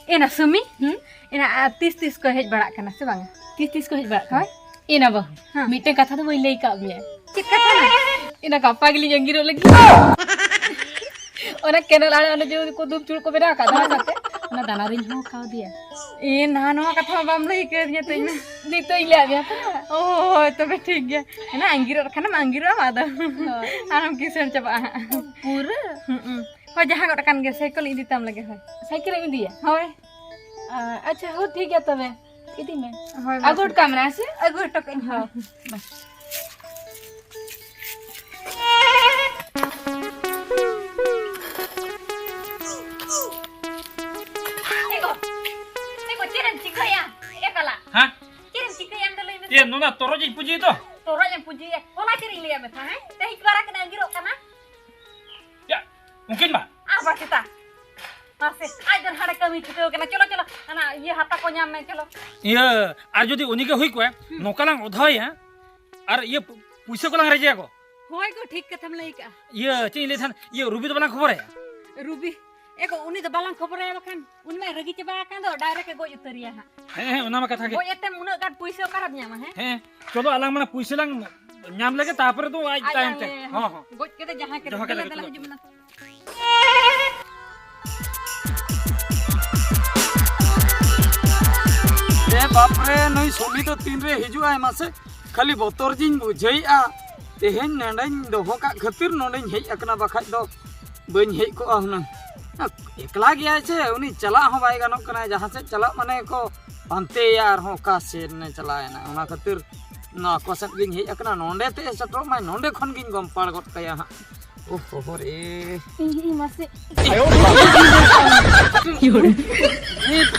ᱮᱱᱟ ᱥᱩᱢᱤ? ᱦᱩᱸ? ᱮᱱᱟ ᱟᱨ ᱛᱤᱥ ᱛᱤᱥ ᱠᱚ ᱦᱮᱡ ᱵᱟᱲᱟᱜ ᱠᱟᱱᱟ ᱥᱮ ᱵᱟᱝᱟ? ᱛᱤᱥ ᱛᱤᱥ ᱠᱚ ᱦᱮᱡ ᱵᱟᱲᱟᱜ ᱠᱟᱱᱟ? ᱦᱳᱭ᱾ ᱮᱱᱟ ᱵᱟᱹᱦᱩ, ᱦᱮᱸ᱾ ᱢᱤᱫᱴᱮᱱ ᱠᱟᱛᱷᱟ ᱫᱚ ᱵᱟᱹᱧ ᱞᱟᱹᱭ ᱠᱟᱜ ᱢᱮᱭᱟ᱾ ᱪᱮᱫ ᱠᱟᱛᱷᱟ ᱱᱟ? ᱮᱱᱟ ᱜᱟᱯᱟ ᱜᱮᱞᱤᱧ ᱟᱸᱜᱤᱨᱚᱜ ᱞᱟᱹᱜᱤᱫ᱾ ᱚᱱᱟ ᱠᱮᱱᱮᱞ ᱟᱲᱮ ᱚᱸᱰᱮ ᱡᱮ ᱠᱚ ᱫᱩᱞ ᱪᱩᱲᱩᱵ ᱠᱚ ᱵᱮᱱᱟᱣ ᱟᱠᱟᱫ, ᱫᱟᱬᱟ ᱠᱟᱛᱮ ᱚᱱᱟ ᱫᱟᱬᱟ ᱨᱤᱧ ᱦᱚᱦᱚ ᱠᱟᱣᱫᱮᱭᱟ᱾ ᱮ, ᱱᱟ, ᱱᱚᱣᱟ ᱠᱟᱛᱷᱟ ᱢᱟ ᱵᱟᱢ ᱞᱟᱹᱭ ᱠᱟᱹᱫᱤᱧᱟ ᱛᱚ ᱤᱧ ᱢᱟ᱾ ᱱᱤᱛᱚᱜ ᱤᱧ ᱞᱟᱹᱭᱟᱫ ᱢᱮᱭᱟ ᱛᱚ᱾ ᱳ, ᱦᱳᱭ, ᱛᱚᱵᱮ ᱴᱷᱤᱠ ᱜᱮᱭᱟ᱾ ᱮᱱᱟ ᱟᱸᱜᱤᱨᱚᱜ ᱠᱷᱟᱱᱮᱢ ᱟᱸᱜᱤᱨᱚᱜᱼᱟ, ᱟᱫᱚ ᱦᱳᱭ᱾ ᱟᱨᱦᱚᱸ ᱠᱤᱥᱟᱹᱬ ᱪᱟᱵᱟᱜᱼᱟ ᱦᱟᱸᱜ᱾ ᱯᱩᱨᱟᱹ? ᱦᱩᱸ, ᱦᱩᱸ᱾ ᱦᱳᱭ, ᱡᱟᱦᱟᱸ ᱜᱚᱫ ᱟᱠᱟᱱ ᱜᱮ, ᱥᱟᱭᱠᱮᱞ ᱤᱫᱤ ᱛᱟᱢ ᱞᱟᱹᱜᱤᱫ, ᱦᱳᱭ᱾ ᱥᱟᱭᱠᱮᱞ ᱮᱢ ᱤᱫᱤᱭᱟ? ᱦᱳᱭ᱾ ᱟ-, ᱟᱪᱪᱷᱟ, ᱦᱳ, ᱴᱷᱤᱠ ᱜᱮᱭᱟ ᱛᱚᱵᱮ᱾ ᱤᱫᱤ ᱢᱮ᱾ ᱦᱳᱭ, ᱟᱹᱜᱩ ᱢᱟᱥᱮ᱾ ᱦᱚᱴᱚ ᱠᱟᱜ ᱢᱮ, ᱦᱮᱸ ᱥᱮ? ᱟᱹᱜᱩ ᱦᱚᱴᱚ ᱠᱟᱜ ᱟᱹᱧ, ᱦᱳᱭ᱾ ᱦᱳᱭ᱾ ᱮ ᱜᱚ, ᱮ ᱜᱚ, ᱪᱮᱫ ᱮᱢ ᱪᱤᱠᱟᱹᱭᱟ? ᱮ ᱠᱟᱞᱟ᱾ ᱦᱮᱸ? ᱪᱮᱫ ᱮᱢ ᱪᱤᱠᱟᱹᱭᱟ ᱟᱢ ᱫᱚ ᱞᱟᱹᱭ ᱢᱮᱥᱮ? ᱮ, ᱱᱚᱣᱟ ᱛᱚᱨᱚᱡ ᱤᱧ ᱯᱩᱸᱡᱤᱭᱮᱫ ᱫᱚ᱾ ᱛᱚᱨᱚᱡ ᱮᱢ ᱯᱩᱸᱡᱤᱭᱮᱫ? ᱚᱱᱟ ᱪᱮᱫ ᱤᱧ ᱞᱟᱹᱭᱟ ᱢᱮᱛᱟ, ᱦᱮᱸ? ᱛᱮᱦᱮᱧ ᱵᱟᱨᱟ ᱠᱤᱱ ᱟᱸᱜᱤᱨᱚᱜ ᱠᱟᱱᱟ᱾ ᱭᱟ, ᱩᱱᱠᱤᱱ ᱢᱟ᱾ ᱟᱨ ᱵᱟᱨ ᱥᱮᱛᱟ᱾ ᱢᱟᱥᱮ, ᱟᱡ ᱫᱚ ᱦᱟᱸᱰᱮ ᱠᱟᱹᱢᱤ ᱪᱷᱩᱴᱟᱹᱣ ᱠᱟᱱᱟ᱾ ᱪᱚᱞᱚ, ᱪᱚᱞᱚ, ᱦᱟᱱᱟ ᱤᱭᱟᱹ ᱦᱟᱛᱟ ᱠᱚ ᱧᱟᱢ ᱢᱮ, ᱪᱚᱞᱚ᱾ ᱤᱭᱟᱹ, ᱟᱨ ᱡᱩᱫᱤ ᱩᱱᱤ ᱜᱮ ᱦᱩᱭ ᱠᱚᱜᱼᱟ, ᱦᱩᱸ᱾ ᱱᱚᱝᱠᱟ ᱞᱟᱝ ᱚᱫᱷᱟᱭᱟ, ᱟᱨ ᱤᱭᱟᱹ ᱯᱩᱭᱥᱟᱹ ᱠᱚ ᱞᱟᱝ ᱨᱮᱡᱮᱭᱟ ᱠᱚ᱾ ᱦᱳᱭ ᱜᱚ, ᱴᱷᱤᱠ ᱠᱟᱛᱷᱟᱢ ᱞᱟᱹᱭ ᱠᱟᱜᱼᱟ᱾ ᱤᱭᱟᱹ, ᱪᱮᱫ ᱤᱧ ᱞᱟᱹᱭ ᱛᱟᱦᱮᱸᱱ, ᱤᱭᱟᱹ, ᱨᱩᱵᱤ ᱫᱚ ᱵᱟᱞᱟᱝ ᱠᱷᱚᱵᱚᱨᱟᱭᱟ? ᱨᱩᱵᱤ? ᱮ ᱜᱚ, ᱩᱱᱤ ᱫᱚ ᱵᱟᱞᱟᱝ ᱠᱷᱚᱵᱚᱨᱟᱭᱟ, ᱵᱟᱠᱷᱟᱱ ᱩᱱᱤ ᱢᱟᱭ ᱨᱟᱹᱜᱤ ᱪᱟᱵᱟ ᱟᱠᱟᱱ ᱫᱚ, direct ᱮ ᱜᱚᱡ ᱩᱛᱟᱹᱨᱮᱭᱟ ᱦᱟᱸᱜ᱾ ᱦᱮᱸ, ᱦᱮᱸ, ᱚᱱᱟ ᱢᱟ ᱠᱟᱛᱷᱟ ᱜᱮ᱾ ᱜᱚᱡ ᱮᱛᱮᱢ ᱩᱱᱟᱹᱜ ᱜᱟᱱ ᱯᱩᱭᱥᱟᱹ ᱚᱠᱟᱨᱮᱢ ᱧᱟᱢᱟ, ᱦᱮᱸ? ᱦᱮᱸ, ᱪᱚᱞᱚ ᱟᱞᱟᱝ ᱢᱟᱱᱮ ᱯᱩᱭᱥᱟᱹ ᱞᱟᱝ ᱧᱟᱢ ᱞᱮᱜᱮ, ᱛᱟᱨᱯᱚᱨᱮ ᱫᱚ ᱟᱡ ᱟᱡ ᱛᱟᱭᱚᱢ ᱟᱡ ᱛᱮ᱾ ᱞᱮ ᱦᱚᱸ, ᱦᱚᱸ᱾ ᱜᱚᱡ ᱠᱟᱛᱮ ᱡᱟᱦᱟᱸᱭ ᱠᱟᱛᱮ ᱡᱟᱦᱟᱸ ᱫᱮᱞᱟ, ᱠᱟᱛᱮ ᱫᱮᱞᱟ, ᱜᱚᱡ᱾ ᱦᱤᱡᱩᱜ ᱢᱮ ᱱᱟᱥᱮ᱾ ᱮ ᱵᱟᱯᱨᱮ, ᱱᱩᱭ ᱥᱩᱢᱤ ᱫᱚ ᱛᱤᱱᱨᱮ ᱦᱤᱡᱩᱜ ᱟᱭ ᱢᱟᱥᱮ? ᱠᱷᱟᱹᱞᱤ ᱵᱚᱛᱚᱨ ᱜᱤᱧ ᱵᱩᱡᱷᱟᱹᱣᱮᱫᱼᱟ᱾ ᱛᱮᱦᱮᱧ ᱱᱚᱸᱰᱮᱧ ᱫᱚᱦᱚ ᱠᱟᱜ ᱠᱷᱟᱹᱛᱤᱨ ᱱᱚᱸᱰᱮᱧ ᱦᱮᱡ ᱟᱠᱟᱱᱟ, ᱵᱟᱠᱷᱟᱡ ᱫᱚ ᱵᱟᱹᱧ ᱦᱮᱡ ᱠᱚᱜᱼᱟ ᱦᱩᱱᱟᱹᱝ᱾ ᱮᱠᱞᱟ ᱜᱮᱭᱟᱭ ᱥᱮ, ᱩᱱᱤ ᱪᱟᱞᱟᱜ ᱦᱚᱸ ᱵᱟᱭ ᱜᱟᱱᱚᱜ ᱠᱟᱱᱟ, ᱡᱟᱦᱟᱸ ᱥᱮᱫ ᱪᱟᱞᱟᱜ ᱢᱟᱱᱮ ᱠᱚ ᱯᱟᱱᱛᱮᱭᱟ, ᱟᱨᱦᱚᱸ ᱚᱠᱟ ᱥᱮᱫ ᱮ ᱪᱟᱞᱟᱣᱮᱱᱟ᱾ ᱚᱱᱟ ᱠᱷᱟᱹᱛᱤᱨ ᱱᱚᱣᱟ ᱠᱚ ᱥᱮᱫ ᱜᱤᱧ ᱦᱮᱡ ᱟᱠᱟᱱᱟ, ᱱᱚᱸᱰᱮ ᱛᱮ ᱥᱮᱴᱮᱨᱚᱜ ᱢᱟᱭ, ᱱᱚᱸᱰᱮ ᱠᱷᱚᱱ ᱜᱤᱧ ᱜᱚᱢᱯᱟᱲ ᱜᱚᱫ ᱠᱟᱭᱟ ᱦᱟᱸᱜ᱾ ᱳᱦ, ᱦᱳ, ᱦᱳ ᱨᱮ᱾ ᱤᱧ, ᱤᱧ, ᱢᱟᱥᱮ᱾ ᱱᱤᱛ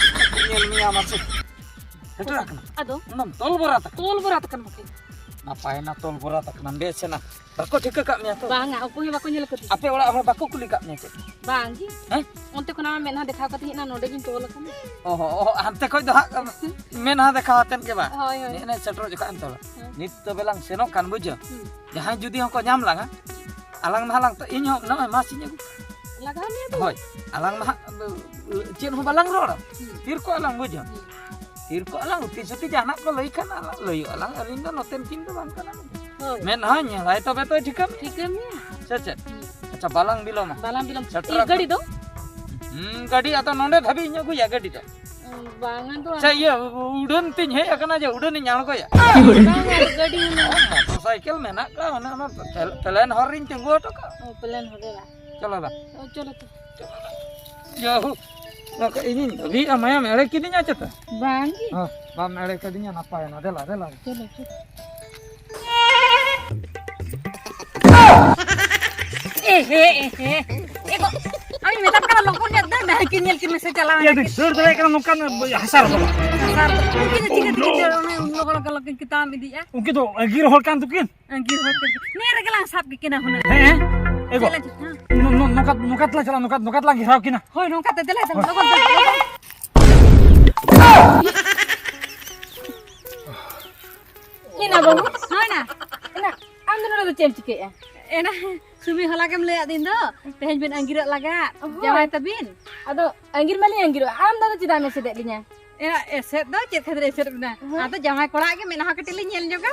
ᱧᱮᱞ ᱢᱮᱭᱟ ᱢᱟᱥᱮ᱾ ᱥᱮᱴᱮᱨ ᱟᱠᱟᱱᱟ᱾ ᱟᱫᱚ? ᱚᱱᱟᱢ ᱛᱚᱞ ᱵᱚᱨᱟᱛ ᱟᱠᱟᱱᱟ᱾ ᱛᱚᱞ ᱵᱚᱨᱟᱛ ᱟᱠᱟᱱ ᱵᱟᱠᱷᱟᱱ᱾ ᱱᱟᱯᱟᱭ ᱮᱱᱟ, ᱛᱚᱞ ᱵᱚᱨᱟᱛ ᱟᱠᱟᱱᱟᱢ, ᱵᱮᱥ ᱮᱱᱟ᱾ ᱵᱟᱠᱚ ᱴᱷᱤᱠᱟᱹ ᱠᱟᱜ ᱢᱮᱭᱟ ᱛᱚ? ᱵᱟᱝᱟ, ᱚᱠᱚᱭ ᱦᱚᱸ ᱵᱟᱠᱚ ᱧᱮᱞ ᱟᱠᱟᱫᱤᱧᱟ᱾ ᱟᱯᱮ ᱚᱲᱟᱜ ᱦᱚᱲ ᱵᱟᱠᱚ ᱠᱩᱞᱤ ᱠᱟᱜ ᱢᱮᱭᱟ ᱪᱮᱫ? ᱵᱟᱝ ᱜᱮ᱾ ᱦᱮᱸ? ᱚᱱᱛᱮ ᱠᱷᱚᱱᱟᱜ ᱢᱟ ᱢᱮᱫᱦᱟ ᱫᱮᱠᱷᱟᱣ ᱠᱟᱛᱮ ᱦᱮᱡ ᱮᱱᱟ, ᱱᱚᱰᱮ ᱜᱤᱧ ᱛᱚᱞ ᱟᱠᱟᱱᱟ᱾ ᱚᱦᱚ, ᱚᱦᱚ, ᱦᱟᱱᱛᱮ ᱠᱷᱚᱡ ᱫᱚ ᱦᱟᱸᱜ ᱢᱮᱫᱦᱟ ᱫᱮᱠᱷᱟᱣ ᱟᱛᱮᱫ ᱜᱮ ᱵᱟᱝ? ᱦᱳᱭ, ᱦᱳᱭ᱾ ᱱᱮᱜᱼᱮ ᱥᱮᱴᱮᱨᱚᱜ ᱡᱚᱠᱷᱟᱜ ᱮᱢ ᱛᱚᱞᱟ᱾ ᱦᱮᱸ᱾ ᱱᱤᱛ ᱛᱚᱵᱮ ᱞᱟᱝ ᱥᱮᱱᱚᱜ ᱠᱷᱟᱱ, ᱵᱩᱡᱷᱟᱹᱣ? ᱦᱩᱸ᱾ ᱡᱟᱦᱟᱸᱭ ᱡᱩᱫᱤ ᱦᱚᱸᱠᱚ ᱧᱟᱢ ᱞᱟᱝᱟ, ᱟᱞᱟᱝ ᱱᱟᱦᱟᱜ ᱞᱟᱝ ᱛᱚ-, ᱤᱧ ᱦᱚᱸ ᱱᱚᱜᱼᱚᱭ ᱢᱟᱥᱤᱧ ᱟᱹᱜᱩ᱾ ᱞᱟᱜᱟᱣ ᱢᱮᱭᱟ ᱛᱚ? ᱦᱳᱭ, ᱟᱞᱟᱝ ᱱᱟᱦᱟᱜ ᱪᱮᱫ ᱦᱚᱸ ᱵᱟᱞᱟᱝ ᱨᱚᱲᱟ᱾ ᱦᱩᱸ᱾ ᱛᱷᱤᱨ ᱠᱚᱜᱼᱟ ᱞᱟᱝ, ᱵᱩᱡᱷᱟᱹᱣ? ᱦᱩᱸ᱾ ᱛᱷᱤᱨ ᱠᱚᱜᱼᱟ ᱞᱟᱝ, ᱩᱛᱤ ᱥᱩᱛᱤ ᱡᱟᱦᱟᱱᱟᱜ ᱠᱚ ᱞᱟᱹᱭ ᱠᱷᱟᱱ ᱟᱞᱟᱝ ᱞᱟᱹᱭᱚᱜᱼᱟ ᱞᱟᱝ, ᱟᱹᱞᱤᱧ ᱫᱚ ᱱᱚᱛᱮᱱ ᱠᱤᱱ ᱫᱚ ᱵᱟᱝ ᱠᱟᱱᱟ ᱞᱤᱧ᱾ ᱦᱳᱭ᱾ ᱢᱮᱫᱦᱟᱭ ᱧᱮᱞᱟᱭ ᱛᱚᱵᱮ ᱛᱚᱭ ᱴᱷᱤᱠᱟᱹ ᱢᱮᱭᱟ᱾ ᱴᱷᱤᱠᱟᱹ ᱢᱮᱭᱟ᱾ ᱥᱮ ᱪᱮᱫ? ᱦᱩᱸ᱾ ᱟᱪᱪᱷᱟ, ᱵᱟᱞᱟᱝ ᱵᱤᱞᱚᱢᱟ᱾ ᱵᱟᱞᱟᱝ ᱵᱤᱞᱚᱢ᱾ ᱥᱮᱴᱮᱨᱚᱜ ᱤᱭᱟᱹ, ᱟᱠᱟᱱᱟ᱾ ᱜᱟᱹᱰᱤ ᱫᱚ? ᱦᱩᱸ, ᱜᱟᱹᱰᱤ ᱟᱫᱚ ᱱᱚᱰᱮ ᱫᱷᱟᱹᱵᱤᱡ ᱤᱧ ᱟᱹᱜᱩᱭᱟ ᱜᱟᱹᱰᱤ ᱫᱚ᱾ ᱵᱟᱝᱟ ᱫᱚ᱾ ᱟᱪᱪᱷᱟ, ᱤᱭᱟᱹ, ᱩᱰᱟᱹᱱ ᱛᱤᱧ ᱦᱮᱡ ᱟᱠᱟᱱᱟ ᱡᱮ ᱩᱰᱟᱹᱱ ᱤᱧ ᱟᱬᱜᱚᱭᱟ᱾ ᱵᱟᱝᱟ, ᱜᱟᱹᱰᱤ ᱢᱮᱱᱟᱜᱼᱟ᱾ ᱢᱚᱴᱚᱨ ᱥᱟᱭᱠᱮᱞ ᱢᱮᱱᱟᱜ ᱠᱟᱜᱼᱟ, ᱚᱱᱮ ᱚᱱᱟ ᱯᱞᱮ-, ᱯᱞᱮᱱ ᱦᱚᱨ ᱨᱤᱧ ᱛᱤᱸᱜᱩ ᱦᱚᱴᱚ ᱠᱟᱜᱼᱟ᱾ ᱚ, ᱯᱞᱮᱱ ᱦᱚᱨ ᱨᱮ ᱵᱟᱝ? ᱪᱚᱞᱚ ᱫᱟ᱾ ᱚ, ᱪᱚᱞᱚ ᱛᱚ᱾ ᱭᱟᱦᱩ, ᱱᱚᱝᱠᱟ ᱤᱧᱤᱧ ᱵᱷᱟᱹᱵᱤᱭᱮᱫᱼᱟ, ᱢᱟᱭᱟᱢ ᱮᱲᱮ ᱠᱤᱫᱤᱧᱟ ᱪᱮᱛᱟ? ᱵᱟᱝ ᱜᱮ᱾ ᱦᱚᱸ, ᱵᱟᱢ ᱮᱲᱮ ᱠᱟᱫᱤᱧᱟ, ᱱᱟᱯᱟᱭᱮᱱᱟ᱾ ᱫᱮᱞᱟ, ᱫᱮᱞᱟ᱾ ᱪᱚᱞᱚ, ᱪᱚᱞᱚ᱾ ᱮ ᱦᱮ, ᱮ ᱦᱮ᱾ ᱮ ᱜᱚ, ᱟᱢᱤᱧ ᱢᱮᱛᱟᱢ ᱠᱟᱱᱟ, ᱞᱚᱜᱚᱱ ᱧᱚᱜ ᱫᱟᱹᱲ, ᱰᱟᱹᱦᱤ ᱠᱤᱱ ᱧᱮᱞ ᱠᱤᱱ ᱢᱮᱥᱮ ᱪᱟᱞᱟᱣ ᱤᱭᱟᱹ ᱮᱱᱟ ᱫᱚᱧ ᱠᱤᱱ᱾ ᱫᱟᱹᱲ ᱫᱟᱲᱮᱭᱟᱜ ᱠᱟᱱᱟ ᱱᱚᱝᱠᱟᱱ ᱦᱟᱥᱟ ᱨᱮᱫᱚ᱾ ᱟᱨ ᱩᱱᱠᱤᱱ ᱫᱚ ᱪᱤᱠᱟᱹ ᱛᱮᱠᱤᱱ ᱫᱟᱹᱲᱟ, ᱚᱱᱟ ᱩᱱ ᱞᱚᱜᱚᱱ ᱞᱚᱜᱚᱱ ᱠᱤᱱ ᱛᱟᱲᱟᱢ ᱤᱫᱤᱭᱮᱫᱼᱟ᱾ ᱩᱱᱠᱤᱱ ᱫᱚ ᱟᱹᱜᱤᱨ ᱦᱚᱲ ᱠᱟᱱ ᱫᱚᱠᱤᱱ᱾ ᱟᱹᱜᱤᱨ ᱦᱚᱲ ᱠᱟᱱ ᱫᱚᱠᱤᱱ᱾ ᱱᱤᱭᱟᱹ ᱨᱮᱜᱮ ᱞᱟᱝ ᱥᱟᱵ ᱠᱮᱫ ᱠᱤᱱᱟ ᱦᱩᱱᱟᱹᱝ᱾ ᱦᱮᱸ, ᱦᱮᱸ᱾ ᱮ ᱜᱚ, ᱪᱮᱫ ᱞᱟᱝ ᱪᱤᱠᱟᱹ-, ᱦᱮᱸ? ᱱᱚ-, ᱱᱚ-, ᱱᱚᱝᱠᱟ, ᱱᱚᱝᱠᱟ ᱛᱮᱞᱟᱝ ᱪᱟᱞᱟᱜᱼᱟ, ᱱᱚᱝᱠᱟ, ᱱᱚᱝᱠᱟ ᱛᱮᱞᱟᱝ ᱜᱷᱮᱨᱟᱣ ᱠᱤᱱᱟ᱾ ᱦᱳᱭ, ᱱᱚᱝᱠᱟ ᱛᱮ, ᱫᱮᱞᱟ, ᱫᱮᱞᱟ, ᱦᱳᱭ᱾ ᱞᱚᱜᱚᱱ ᱛᱮ, ᱞᱚᱜᱚᱱ᱾ ᱦᱮᱸ ᱱᱟ ᱵᱟᱹᱵᱩ᱾ ᱦᱳᱭ ᱱᱟ᱾ ᱮᱱᱟ, ᱟᱢ ᱫᱚ ᱱᱚᱰᱮ ᱫᱚ ᱪᱮᱫ ᱮᱢ ᱪᱤᱠᱟᱹᱭᱮᱫᱼᱟ? ᱮᱱᱟ, ᱥᱩᱢᱤ ᱦᱚᱞᱟ ᱜᱮᱢ ᱞᱟᱹᱭᱟᱫ ᱫᱤᱱ ᱫᱚ, ᱛᱮᱦᱮᱧ ᱵᱤᱱ ᱟᱸᱜᱤᱨᱚᱜ ᱞᱟᱜᱟᱫ, ᱦᱳᱭ᱾ ᱡᱟᱶᱟᱭ ᱛᱟᱵᱤᱱ᱾ ᱟᱫᱚ ᱟᱸᱜᱤᱨ ᱢᱟᱞᱤᱧ ᱟᱸᱜᱤᱨᱚᱜᱼᱟ, ᱟᱢ ᱫᱚ ᱟᱫᱚ ᱪᱮᱫᱟᱜ ᱮᱢ ᱮᱥᱮᱫᱮᱫ ᱞᱤᱧᱟ? ᱮᱱᱟ, ᱮᱥᱮᱫ ᱫᱚ ᱪᱮᱫ ᱠᱷᱟᱹᱛᱤᱨ ᱮᱥᱮᱫ ᱵᱤᱱᱟ? ᱦᱳᱭ᱾ ᱟᱫᱚ ᱡᱟᱶᱟᱭ ᱠᱚᱲᱟ ᱜᱮ ᱢᱮᱫᱦᱟ ᱠᱟᱹᱴᱤᱡ ᱞᱤᱧ ᱧᱮᱞ ᱧᱚᱜᱟ᱾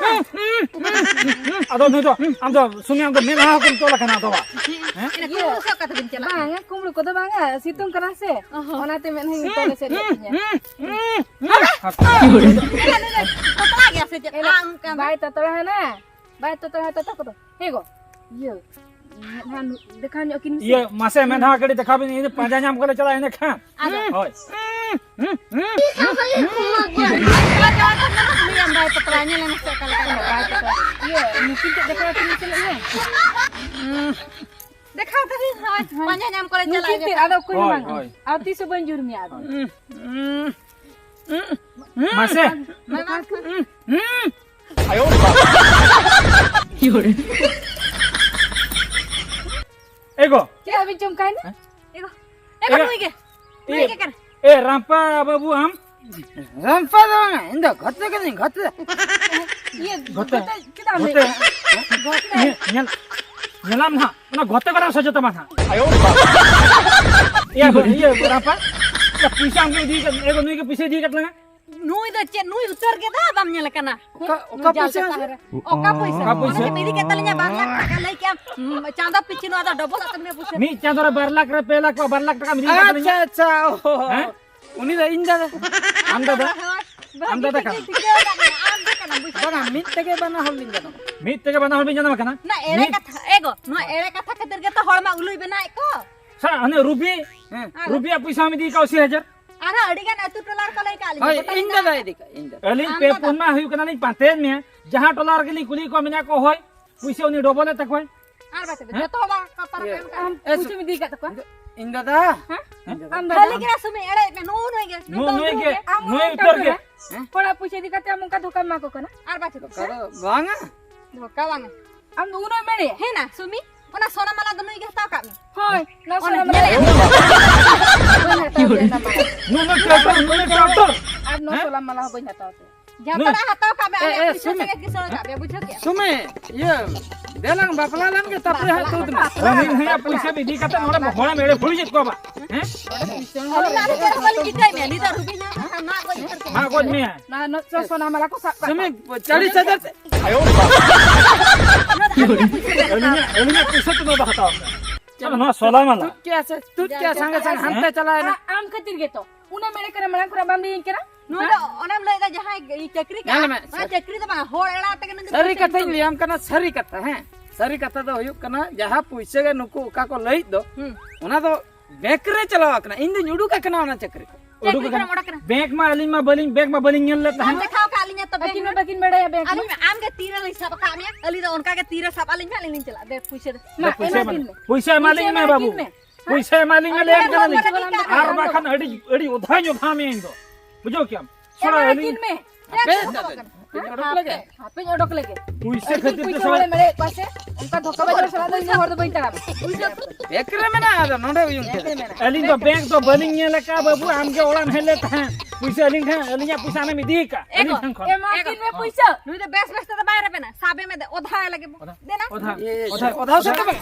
ᱟᱫᱚ ᱱᱩᱭ ᱫᱚ, ᱟᱢ ᱫᱚ ᱥᱩᱢᱤ, ᱟᱢ ᱫᱚ ᱢᱮᱫᱦᱟ ᱦᱚᱸ ᱠᱚᱢ ᱛᱚᱞ ᱟᱠᱟᱱᱟ ᱟᱫᱚ ᱵᱟ? ᱦᱮᱸ? ᱮᱱᱟ, ᱤᱭᱟᱹ, ᱠᱩᱢᱵᱽᱲᱩ ᱥᱟᱵ ᱠᱟᱛᱮ ᱵᱤᱱ ᱪᱟᱞᱟᱜᱼᱟ? ᱵᱟᱝᱟ, ᱠᱩᱢᱵᱽᱲᱩ ᱠᱚᱫᱚ ᱵᱟᱝᱟ, ᱥᱤᱛᱩᱝ ᱠᱟᱱᱟ ᱥᱮ, ᱚ ᱦᱚᱸ᱾ ᱚᱱᱟᱛᱮ ᱢᱮᱫᱦᱟᱧ ᱛᱚᱞ ᱮᱥᱮᱫᱮᱫ ᱛᱤᱧᱟ᱾ ᱮᱱᱟ, ᱱᱩᱭ ᱫᱚ ᱛᱚᱛᱞᱟ ᱜᱮᱭᱟ ᱥᱮ ᱪᱮᱫ? ᱮᱱᱟ, ᱟᱢ ᱠᱟᱱ ᱵᱟᱭ ᱛᱚᱛᱞᱟ ᱦᱟᱱᱟ, ᱵᱟᱭ ᱛᱚᱛᱞᱟ ᱛᱚᱛᱟ ᱠᱚᱫᱚ᱾ ᱦᱮᱸ ᱜᱚ, ᱤᱭᱟᱹ, ᱢᱮᱫᱦᱟ ᱱᱩ-, ᱫᱮᱠᱷᱟᱣ ᱧᱚᱜ ᱠᱤᱱ ᱢᱮᱥᱮ᱾ ᱤᱭᱟᱹ, ᱢᱟᱥᱮ ᱢᱮᱫᱦᱟ ᱠᱟᱹᱴᱤᱡ ᱫᱮᱠᱷᱟᱣ ᱵᱤᱱ, ᱤᱧ ᱫᱚ ᱯᱟᱸᱡᱟ ᱧᱟᱢ ᱠᱚᱞᱮ ᱪᱟᱞᱟᱜᱼᱟ ᱤᱱᱟᱹ ᱠᱷᱟᱱ᱾ ᱟᱫᱚ? ᱦᱳᱭ᱾ ᱩᱱᱤᱭᱟᱢ ᱵᱟᱭ ᱯᱟᱛᱞᱟ, ᱧᱮᱞᱮ ᱢᱮᱥᱮ ᱚᱠᱟ ᱞᱮᱠᱟ ᱠᱟᱱᱟ᱾ ᱵᱟᱭ ᱯᱟᱛᱞᱟ᱾ ᱤᱭᱟᱹ, ᱱᱩᱠᱤᱱ ᱴᱷᱮᱱ ᱫᱮᱠᱷᱟᱣ ᱠᱟᱛᱮ ᱢᱮᱥᱮ ᱞᱟᱹᱭ ᱢᱮ᱾ ᱫᱮᱠᱷᱟᱣ ᱛᱟᱹᱞᱤᱧ, ᱦᱳᱭ, ᱦᱳᱭ᱾ ᱯᱟᱸᱡᱟ ᱧᱟᱢ ᱠᱚᱞᱮ ᱪᱟᱞᱟᱜᱼᱟ ᱱᱩᱠᱤᱱ ᱤᱱᱟᱹ ᱴᱷᱮᱱ, ᱠᱷᱟᱱ᱾ ᱟᱫᱚ ᱚᱠᱚᱭ ᱦᱚᱸ ᱦᱳᱭ, ᱵᱟᱝ᱾ ᱦᱳᱭ᱾ ᱟᱨ ᱛᱤᱥ ᱦᱚᱸ ᱵᱟᱹᱧ ᱡᱩᱨ ᱢᱮᱭᱟ ᱟᱫᱚ᱾ ᱢᱟᱥᱮ᱾ ᱢᱟ, ᱢᱟ, ᱢᱟ᱾ ᱮ ᱜᱚ᱾ ᱪᱮᱫ ᱟᱹᱵᱤᱱ ᱪᱚᱢᱠᱟᱭᱱᱟ? ᱮ ᱜᱚ᱾ ᱮ ᱜᱚ, ᱮ ᱜᱚ᱾ ᱱᱩᱭ ᱜᱮ᱾ ᱱᱩᱭ ᱜᱮ ᱠᱟᱱᱟ᱾ ᱮ, ᱨᱟᱢᱯᱟ ᱵᱟᱹᱵᱩ ᱟᱢ? ᱨᱟᱢᱯᱟ ᱫᱚ ᱵᱟᱝᱟ, ᱤᱧ ᱫᱚ ᱜᱷᱚᱛᱮ ᱠᱟᱹᱱᱟᱹᱧ, ᱜᱷᱚᱛᱮ᱾ ᱤᱭᱟᱹ, ᱜᱷᱚᱛᱮ᱾ ᱜᱷᱚᱛᱮ ᱪᱮᱫᱟᱜ ᱮᱢ ᱜᱷᱚᱛᱮ᱾ ᱞᱟᱹᱭᱟ? ᱜᱷᱚᱛᱮ᱾ ᱧᱮᱞ, ᱧᱮᱞᱟᱢ ᱱᱟᱦᱟᱜ, ᱚᱱᱟ ᱜᱷᱚᱛᱮ ᱠᱚᱨᱮ ᱥᱚᱡᱷᱮ ᱛᱟᱢᱟ ᱱᱟᱦᱟᱜ᱾ ᱤᱭᱟᱹ, ᱤᱭᱟᱹ, ᱨᱟᱢᱯᱟ, ᱤᱭᱟᱹ, ᱯᱚᱭᱥᱟ ᱟᱢ ᱜᱮ ᱤᱫᱤ ᱠᱟᱫ, ᱮ ᱜᱚ, ᱱᱩᱭ ᱜᱮ ᱯᱚᱭᱥᱟ ᱤᱫᱤ ᱠᱟᱫ ᱞᱟᱝᱟ᱾ ᱱᱩᱭ ᱫᱚ ᱪᱮᱫ, ᱱᱩᱭ ᱩᱛᱟᱹᱨ ᱜᱮ ᱫᱚ ᱵᱟᱢ ᱧᱮᱞ ᱠᱟᱱᱟ? ᱚᱠᱟ, ᱚᱠᱟ ᱱᱩᱭ ᱡᱟᱞ ᱯᱚᱭᱥᱟ? ᱪᱮᱛᱟᱱ ᱨᱮ᱾ ᱚᱠᱟ ᱯᱚᱭᱥᱟ? ᱚᱠᱟ ᱯᱚᱭᱥᱟ? ᱚᱱᱟ ᱜᱮ ᱤᱫᱤ ᱠᱮᱫ ᱛᱟᱹᱞᱤᱧᱟ ᱵᱟᱨ ᱞᱟᱠᱷ ᱴᱟᱠᱟ, ᱞᱟᱹᱭ ᱠᱮᱜᱼᱟᱢ, ᱩᱸ, ᱪᱟᱸᱫᱚ ᱯᱤᱪᱷᱤ ᱱᱚᱣᱟ ᱫᱚ ᱰᱚᱵᱚᱞᱚᱜ ᱛᱟᱹᱵᱤᱱᱟ ᱯᱚᱭᱥᱟ᱾ ᱢᱤᱫ ᱪᱟᱸᱫᱚ ᱨᱮ ᱵᱟᱨ ᱞᱟᱠᱷ ᱨᱮ ᱯᱮ ᱞᱟᱠᱷ, ᱵᱟᱨ ᱞᱟᱠᱷ ᱴᱟᱠᱟᱢ ᱤᱫᱤ ᱠᱟᱫ ᱛᱟᱹᱞᱤᱧᱟ᱾ ᱟᱪᱪᱷᱟ, ᱟᱪᱪᱷᱟ, ᱚ᱾ ᱦᱮᱸ? ᱩᱱᱤ ᱫᱚ ᱤᱧ ᱫᱟᱫᱟ᱾ ᱟᱢ ᱫᱟᱫᱟ? ᱦᱳᱭ, ᱟᱢ ᱫᱟᱫᱟ ᱵᱷᱟᱹᱜᱤ ᱠᱟᱱᱟ? ᱴᱷᱤᱠ ᱴᱷᱤᱠᱟᱹ ᱟᱠᱟᱫ ᱢᱮᱭᱟ, ᱟᱢ ᱜᱮ ᱠᱟᱱᱟᱢ, ᱵᱩᱡᱷᱟᱹᱣ ᱵᱟᱝᱟ, ᱠᱮᱫᱟᱢ? ᱢᱤᱫ ᱛᱮᱜᱮ ᱵᱟᱱᱟ ᱦᱚᱲ ᱞᱤᱧ ᱡᱟᱱᱟᱢ ᱟᱠᱟᱱᱟ᱾ ᱢᱤᱫ ᱛᱮᱜᱮ ᱵᱟᱱᱟ ᱦᱚᱲ ᱵᱤᱱ ᱡᱟᱱᱟᱢ ᱟᱠᱟᱱᱟ? ᱱᱟ, ᱮᱲᱮ ᱢᱤᱫ ᱠᱟᱛᱷᱟ, ᱮ ᱜᱚ, ᱱᱚᱣᱟ ᱮᱲᱮ ᱠᱟᱛᱷᱟ ᱠᱷᱟᱹᱛᱤᱨ ᱜᱮᱛᱚ ᱦᱚᱲ ᱢᱟ ᱩᱞᱩᱭ ᱵᱮᱱᱟᱣᱮᱫ ᱠᱚ᱾ ᱥᱟ-, ᱦᱟᱱᱮ ᱨᱩᱵᱤ, ᱦᱮᱸ᱾ ᱨᱩᱵᱤᱭᱟᱜ ᱯᱚᱭᱥᱟ ᱦᱚᱸᱢ ᱤᱫᱤ ᱠᱟᱣᱟ ᱟᱥᱤ ᱦᱟᱡᱟᱨ᱾ ᱟᱨᱦᱚᱸ ᱟᱹᱰᱤ ᱜᱟᱱ ᱟᱹᱛᱩ ᱴᱚᱞᱟ ᱨᱮᱠᱚ ᱞᱟᱹᱭ ᱠᱟᱜ ᱞᱤᱧᱟ, ᱦᱳᱭ, ᱜᱚᱴᱟ ᱤᱧ ᱞᱤᱧ ᱫᱟᱫᱟ ᱤᱫᱤ ᱠᱟᱜ, ᱤᱧ ᱫᱟᱫᱟ᱾ ᱟᱹᱞᱤᱧ ᱟᱢ ᱯᱮ ᱫᱟᱫᱟ᱾ ᱯᱩᱱ ᱢᱟᱦᱟ ᱦᱩᱭᱩᱜ ᱠᱟᱱᱟ ᱞᱤᱧ ᱯᱟᱱᱛᱮᱭᱮᱫ ᱢᱮᱭᱟ, ᱡᱟᱦᱟᱸ ᱴᱚᱞᱟ ᱨᱮᱜᱮ ᱞᱤᱧ ᱠᱩᱞᱤᱭᱮᱫ ᱠᱚᱣᱟ, ᱢᱮᱱᱟ ᱠᱚ, "ᱦᱳᱭ, ᱯᱩᱭᱥᱟᱹ ᱩᱱᱤ ᱰᱚᱵᱚᱞᱮ ᱛᱟᱠᱚᱣᱟᱭ᱾" ᱟᱨ ᱵᱟᱪᱚ ᱫᱚ, ᱦᱮᱸ? ᱡᱚᱛᱚ ᱦᱚᱲ ᱵᱟᱝ ᱠᱚ ᱯᱟᱨᱚᱢ ᱤᱭᱟᱹ, ᱮᱢ ᱠᱟᱜᱼᱟ᱾ ᱮ, ᱯᱩᱭᱥᱟᱹᱢ ᱤᱫᱤ ᱠᱟᱜ ᱛᱟᱠᱚᱣᱟ? ᱤᱧ ᱫᱟᱫᱟ᱾ ᱦᱮᱸ? ᱤᱧ ᱫᱟᱫᱟ᱾ ᱟᱢ ᱫᱟᱫᱟ᱾ ᱠᱷᱟᱹᱞᱤ ᱜᱮ ᱥᱩᱢᱤ ᱮᱲᱮᱭᱮᱫ ᱢᱮ, ᱱᱩᱜᱼᱩ ᱱᱩᱭ ᱜᱮ᱾ ᱱᱩᱜᱼᱩ ᱱᱩᱭ ᱜᱮ, ᱟᱢ ᱱᱩᱭ ᱦᱚᱸ ᱩᱛᱟᱹᱨ ᱜᱮ᱾ ᱦᱮᱸ? ᱦᱚᱲᱟᱜ ᱯᱩᱭᱥᱟᱹ ᱤᱫᱤ ᱠᱟᱛᱮ ᱟᱢ ᱚᱱᱠᱟ ᱫᱷᱳᱠᱟᱢ ᱮᱢᱟ ᱠᱚ ᱠᱟᱱᱟ? ᱟᱨ ᱵᱟᱪᱚ ᱫᱚ᱾ ᱫᱷᱳᱠᱟ ᱫᱚ ᱵᱟᱝᱟ᱾ ᱫᱷᱳᱠᱟ ᱵᱟᱝᱟ᱾ ᱟᱢ ᱫᱚ ᱩᱱᱟᱹᱜ ᱮᱢ ᱮᱲᱮᱭᱟ? ᱦᱮᱸ ᱱᱟ, ᱥᱩᱢᱤ, ᱚᱱᱟ ᱥᱳᱱᱟ ᱢᱟᱞᱟ ᱫᱚ ᱱᱩᱭ ᱜᱮ ᱦᱟᱛᱟᱣ ᱠᱟᱜ ᱢᱮ᱾ ᱦᱳᱭ, ᱱᱚᱣᱟ ᱚᱱᱟ ᱥᱳᱱᱟ ᱢᱟᱞᱟ ᱧᱮᱞᱮᱫ ᱫᱚ ᱟᱢ᱾ ᱵᱟᱹᱧ ᱦᱟᱛᱟᱣ ᱜᱮᱭᱟ, ᱚᱱᱟ ᱢᱟᱞᱟ᱾ ᱱᱩᱱᱟᱹᱜ ᱴᱨᱟᱠᱴᱚᱨ, ᱱᱩᱱᱟᱹᱜ ᱴᱨᱟᱠᱴᱚᱨ᱾ ᱟᱨ ᱱᱚᱣᱟ ᱦᱮᱸ? ᱥᱳᱱᱟ ᱢᱟᱞᱟ ᱦᱚᱸ ᱵᱟᱹᱧ ᱦᱟᱛᱟᱣ ᱛᱮ᱾ ᱡᱟᱢᱛᱟᱲᱟ ᱱᱩᱭ ᱦᱟᱛᱟᱣ ᱠᱟᱜ ᱢᱮ, ᱮ, ᱟᱞᱮ ᱮ, ᱯᱩᱭᱥᱟᱹ ᱥᱩᱢᱤ᱾ ᱛᱮᱜᱮ ᱠᱤᱥᱟᱹᱬ ᱠᱟᱜ ᱢᱮ, ᱵᱩᱡᱷᱟᱹᱣ ᱠᱮᱜᱼᱟ? ᱥᱩᱢᱤ, ᱤᱭᱟᱹ, ᱫᱮᱞᱟᱝ ᱵᱟᱯᱞᱟ ᱞᱮᱱ ᱜᱮ, ᱛᱟᱯᱚᱨᱮ ᱦᱟᱸᱜ ᱛᱩᱫ ᱢᱮ᱾ ᱨᱟᱱᱤ ᱦᱟᱸᱜ ᱯᱩᱭᱥᱟᱹ ᱤᱫᱤ ᱠᱟᱛᱮ ᱱᱚᱰᱮ ᱦᱚᱲᱮᱢ ᱮᱲᱮ ᱵᱷᱩᱲᱤ ᱪᱮᱫ ᱠᱚ ᱵᱟ? ᱦᱮᱸ? ᱟᱹᱞᱤᱧ ᱢᱟ ᱟᱹᱞᱤᱧ ᱪᱮᱫ ᱦᱚᱸ ᱵᱟᱹᱞᱤᱧ ᱪᱤᱠᱟᱹᱭ ᱢᱮᱭᱟ, ᱱᱤᱛ ᱫᱚ ᱨᱩᱜᱤ ᱧᱟᱢ ᱞᱮᱠᱷᱟᱱ ᱢᱟᱜ ᱜᱚᱡ ᱩᱛᱟᱹᱨ ᱠᱚᱜᱼᱟ᱾ ᱢᱟᱜ ᱜᱚᱡ ᱢᱮᱭᱟ᱾ ᱱᱚᱣᱟ ᱱᱚ-, ᱥᱳᱱᱟ ᱢᱟᱞᱟ ᱠᱚ ᱥᱟᱵ ᱠᱟᱜ ᱥᱩᱢᱤ, ᱠᱚᱣᱟ᱾ ᱪᱟᱞᱤᱥ ᱦᱟᱡᱟᱨ ᱛᱮ᱾ ᱟᱭᱳ ᱵᱟᱵᱟ᱾ ᱟᱹᱞᱤᱧᱟᱜ, ᱟᱹᱞᱤᱧᱟᱜ ᱯᱩᱭᱥᱟᱹ ᱛᱮ ᱱᱚᱣᱟ ᱫᱚ ᱦᱟᱛᱟᱣ ᱠᱟᱜᱼᱟ᱾ ᱪᱚᱞᱚ, ᱱᱚᱣᱟ ᱥᱚᱞᱟᱭ ᱢᱟᱞᱟ᱾ ᱛᱩᱫ ᱠᱮᱜᱼᱟ ᱥᱮ, ᱛᱩᱫ ᱠᱮᱜᱼᱟ, ᱥᱟᱸᱜᱮ ᱥᱟᱸᱜᱮ ᱦᱟᱱᱛᱮ ᱦᱮᱸ? ᱪᱟᱞᱟᱣ ᱮᱱᱟ᱾ ᱟ-, ᱟᱢ ᱠᱷᱟᱹᱛᱤᱨ ᱜᱮᱛᱚ᱾ ᱩᱱᱟᱹᱜ ᱢᱮᱱᱮᱫ ᱠᱟᱱᱟ, ᱢᱟᱲᱟᱝ ᱠᱷᱚᱱᱟᱜ ᱵᱟᱢ ᱞᱟᱹᱭᱟᱹᱧ ᱠᱟᱱᱟ? ᱱᱚᱣᱟ ᱫᱚ ᱦᱮᱸ? ᱚᱱᱮᱢ ᱞᱟᱹᱭᱫᱟ ᱡᱟᱦᱟᱸᱭ ᱪᱟᱹᱠᱨᱤ ᱠᱟᱱᱟ, ᱧᱮᱞ ᱢᱮ, ᱚᱱᱟ ᱥᱟᱹᱨᱤ ᱪᱟᱹᱠᱨᱤ ᱫᱚ ᱵᱟᱝ, ᱦᱚᱲ ᱮᱲᱟ ᱛᱮᱜᱮ ᱱᱩᱭ ᱫᱚ ᱥᱟᱹᱨᱤ ᱯᱩᱭᱥᱟᱹ ᱠᱟᱛᱷᱟᱧ ᱠᱟᱹᱢᱤ᱾ ᱞᱟᱹᱭᱟᱢ ᱠᱟᱱᱟ, ᱥᱟᱹᱨᱤ ᱠᱟᱛᱷᱟ, ᱦᱮᱸ? ᱥᱟᱹᱨᱤ ᱠᱟᱛᱷᱟ ᱫᱚ ᱦᱩᱭᱩᱜ ᱠᱟᱱᱟ, ᱡᱟᱦᱟᱸ ᱯᱩᱭᱥᱟᱹ ᱜᱮ ᱱᱩᱠᱩ ᱚᱠᱟ ᱠᱚ ᱞᱟᱹᱭᱮᱫ ᱫᱚ, ᱦᱩᱸ᱾ ᱚᱱᱟ ᱫᱚ ᱵᱮᱝᱠ ᱨᱮ ᱪᱟᱞᱟᱣ ᱟᱠᱟᱱᱟ, ᱤᱧ ᱫᱩᱧ ᱩᱰᱩᱠ ᱟᱠᱟᱱᱟ ᱚᱱᱟ ᱪᱟᱹᱠᱨᱤ ᱠᱷᱚᱱ᱾ ᱪᱟᱹᱠᱨᱤ ᱩᱰᱩᱠ ᱠᱷᱚᱱ ᱟᱠᱟᱱᱟ᱾ ᱚᱰᱚᱠ ᱟᱠᱟᱱᱟ᱾ ᱵᱮᱝᱠ ᱢᱟ ᱟᱹᱞᱤᱧ ᱢᱟ ᱵᱟᱹᱞᱤᱧ, ᱵᱮᱝᱠ ᱢᱟ ᱵᱟᱹᱞᱤᱧ ᱧᱮᱞ ᱞᱮᱫ ᱵᱟᱢ ᱛᱟᱦᱮᱸᱫ᱾ ᱫᱮᱠᱷᱟᱣ ᱟᱠᱟᱫ ᱞᱤᱧᱟ ᱛᱚ ᱵᱮᱝᱠ ᱟᱹᱠᱤᱱ ᱢᱟ ᱢᱟ᱾ ᱵᱟᱹᱠᱤᱱ ᱵᱟᱲᱟᱭᱟ ᱵᱮᱝᱠ ᱟᱹᱞᱤᱧ ᱢᱟ᱾ ᱢᱟ ᱟᱢ ᱜᱮ ᱛᱤᱨᱮ ᱞᱤᱧ ᱥᱟᱵ ᱟᱠᱟᱫ ᱢᱮᱭᱟ, ᱟᱹᱞᱤᱧ ᱫᱚ ᱚᱱᱠᱟ ᱜᱮ ᱛᱤᱨᱮ ᱥᱟᱵ ᱟᱹᱞᱤᱧ ᱢᱮ, ᱟᱹᱞᱤᱧ ᱞᱤᱧ ᱪᱟᱞᱟᱜᱼᱟ᱾ ᱫᱮ ᱯᱩᱭᱥᱟᱹ ᱫᱚ᱾ ᱢᱟ, ᱫᱮ ᱯᱩᱭᱥᱟᱹ ᱮᱢᱟ ᱮᱢᱟ ᱠᱤᱱ ᱢᱮ᱾ ᱢᱮ᱾ ᱯᱩᱭᱥᱟᱹ ᱮᱢᱟ ᱞᱤᱧ ᱯᱩᱭᱥᱟᱹ ᱢᱮ ᱮᱢᱟ ᱵᱟᱹᱵᱩ᱾ ᱠᱤᱱ ᱢᱮ᱾ ᱯᱩᱭᱥᱟᱹ ᱮᱢᱟ ᱞᱤᱧ ᱢᱮ, ᱟᱨ ᱞᱟᱹᱭ ᱟᱢ ᱠᱟᱱᱟ ᱞᱤᱧ᱾ ᱵᱟᱠᱷᱟᱱ ᱟᱹᱰᱤ, ᱟᱹᱰᱤ ᱚᱫᱷᱟᱧ ᱚᱫᱷᱟ ᱢᱮᱭᱟ ᱤᱧ ᱫᱚ᱾ ᱵᱩᱡᱷᱟᱹᱣ ᱠᱮᱭᱟᱢ᱾ ᱥᱚᱲᱟ ᱟᱹᱞᱤᱧ ᱦᱟᱯᱮ, ᱦᱟᱯᱮᱧ ᱚᱰᱚᱠ ᱞᱮᱜᱮ᱾ ᱯᱩᱭᱥᱟᱹ ᱠᱷᱟᱹᱛᱤᱨ ᱛᱮ ᱯᱩᱭᱥᱟᱹ ᱥᱚᱲᱟ ᱦᱚᱲᱮᱢ ᱮᱲᱮᱭᱮᱫ ᱠᱚᱣᱟ ᱥᱮ? ᱚᱱᱠᱟ ᱫᱷᱳᱠᱟ ᱵᱟᱡᱟᱣ ᱥᱟᱞᱟᱜ ᱫᱚ ᱤᱧ ᱦᱚᱲ ᱫᱚ ᱵᱟᱹᱧ ᱛᱟᱲᱟᱢᱟ᱾ ᱵᱮᱝᱠ ᱨᱮ ᱢᱮᱱᱟᱜᱼᱟ, ᱟᱫᱚ ᱱᱚᱰᱮ ᱩᱭᱩᱝ ᱠᱮᱫᱟ᱾ ᱟᱹᱞᱤᱧ ᱫᱚ ᱵᱮᱝᱠ ᱫᱚ ᱵᱟᱹᱞᱤᱧ ᱧᱮᱞ ᱟᱠᱟᱫᱼᱟ ᱵᱟᱹᱵᱩ, ᱟᱢ ᱜᱮ ᱚᱲᱟᱜ ᱮᱢ ᱦᱮᱡ ᱞᱮᱱ ᱛᱟᱦᱮᱸᱫ᱾ ᱯᱩᱭᱥᱟᱹ ᱟᱹᱞᱤᱧ ᱴᱷᱮᱱ, ᱟᱹᱞᱤᱧᱟᱜ ᱯᱩᱭᱥᱟᱹ ᱟᱢᱮᱢ ᱤᱫᱤ ᱟᱠᱟᱫ ᱟᱹᱞᱤᱧ ᱴᱷᱮᱱ ᱠᱷᱚᱱ᱾ ᱮᱢᱟ ᱠᱤᱱ ᱢᱮ ᱯᱩᱭᱥᱟᱹ᱾ ᱱᱩᱭ ᱫᱚ ᱵᱮᱥ ᱵᱮᱥ ᱛᱮᱫᱚ ᱵᱟᱭ ᱨᱮᱵᱮᱱᱟ, ᱥᱟᱵᱮ ᱢᱮ ᱫᱮ, ᱚᱫᱷᱟ ᱞᱟᱹᱜᱤᱫ ᱵᱚ᱾ ᱫᱮᱱᱟ᱾ ᱚᱫᱷᱟ, ᱚᱫᱷᱟ, ᱚᱫᱷᱟ ᱥᱮ ᱛᱚᱵᱮ?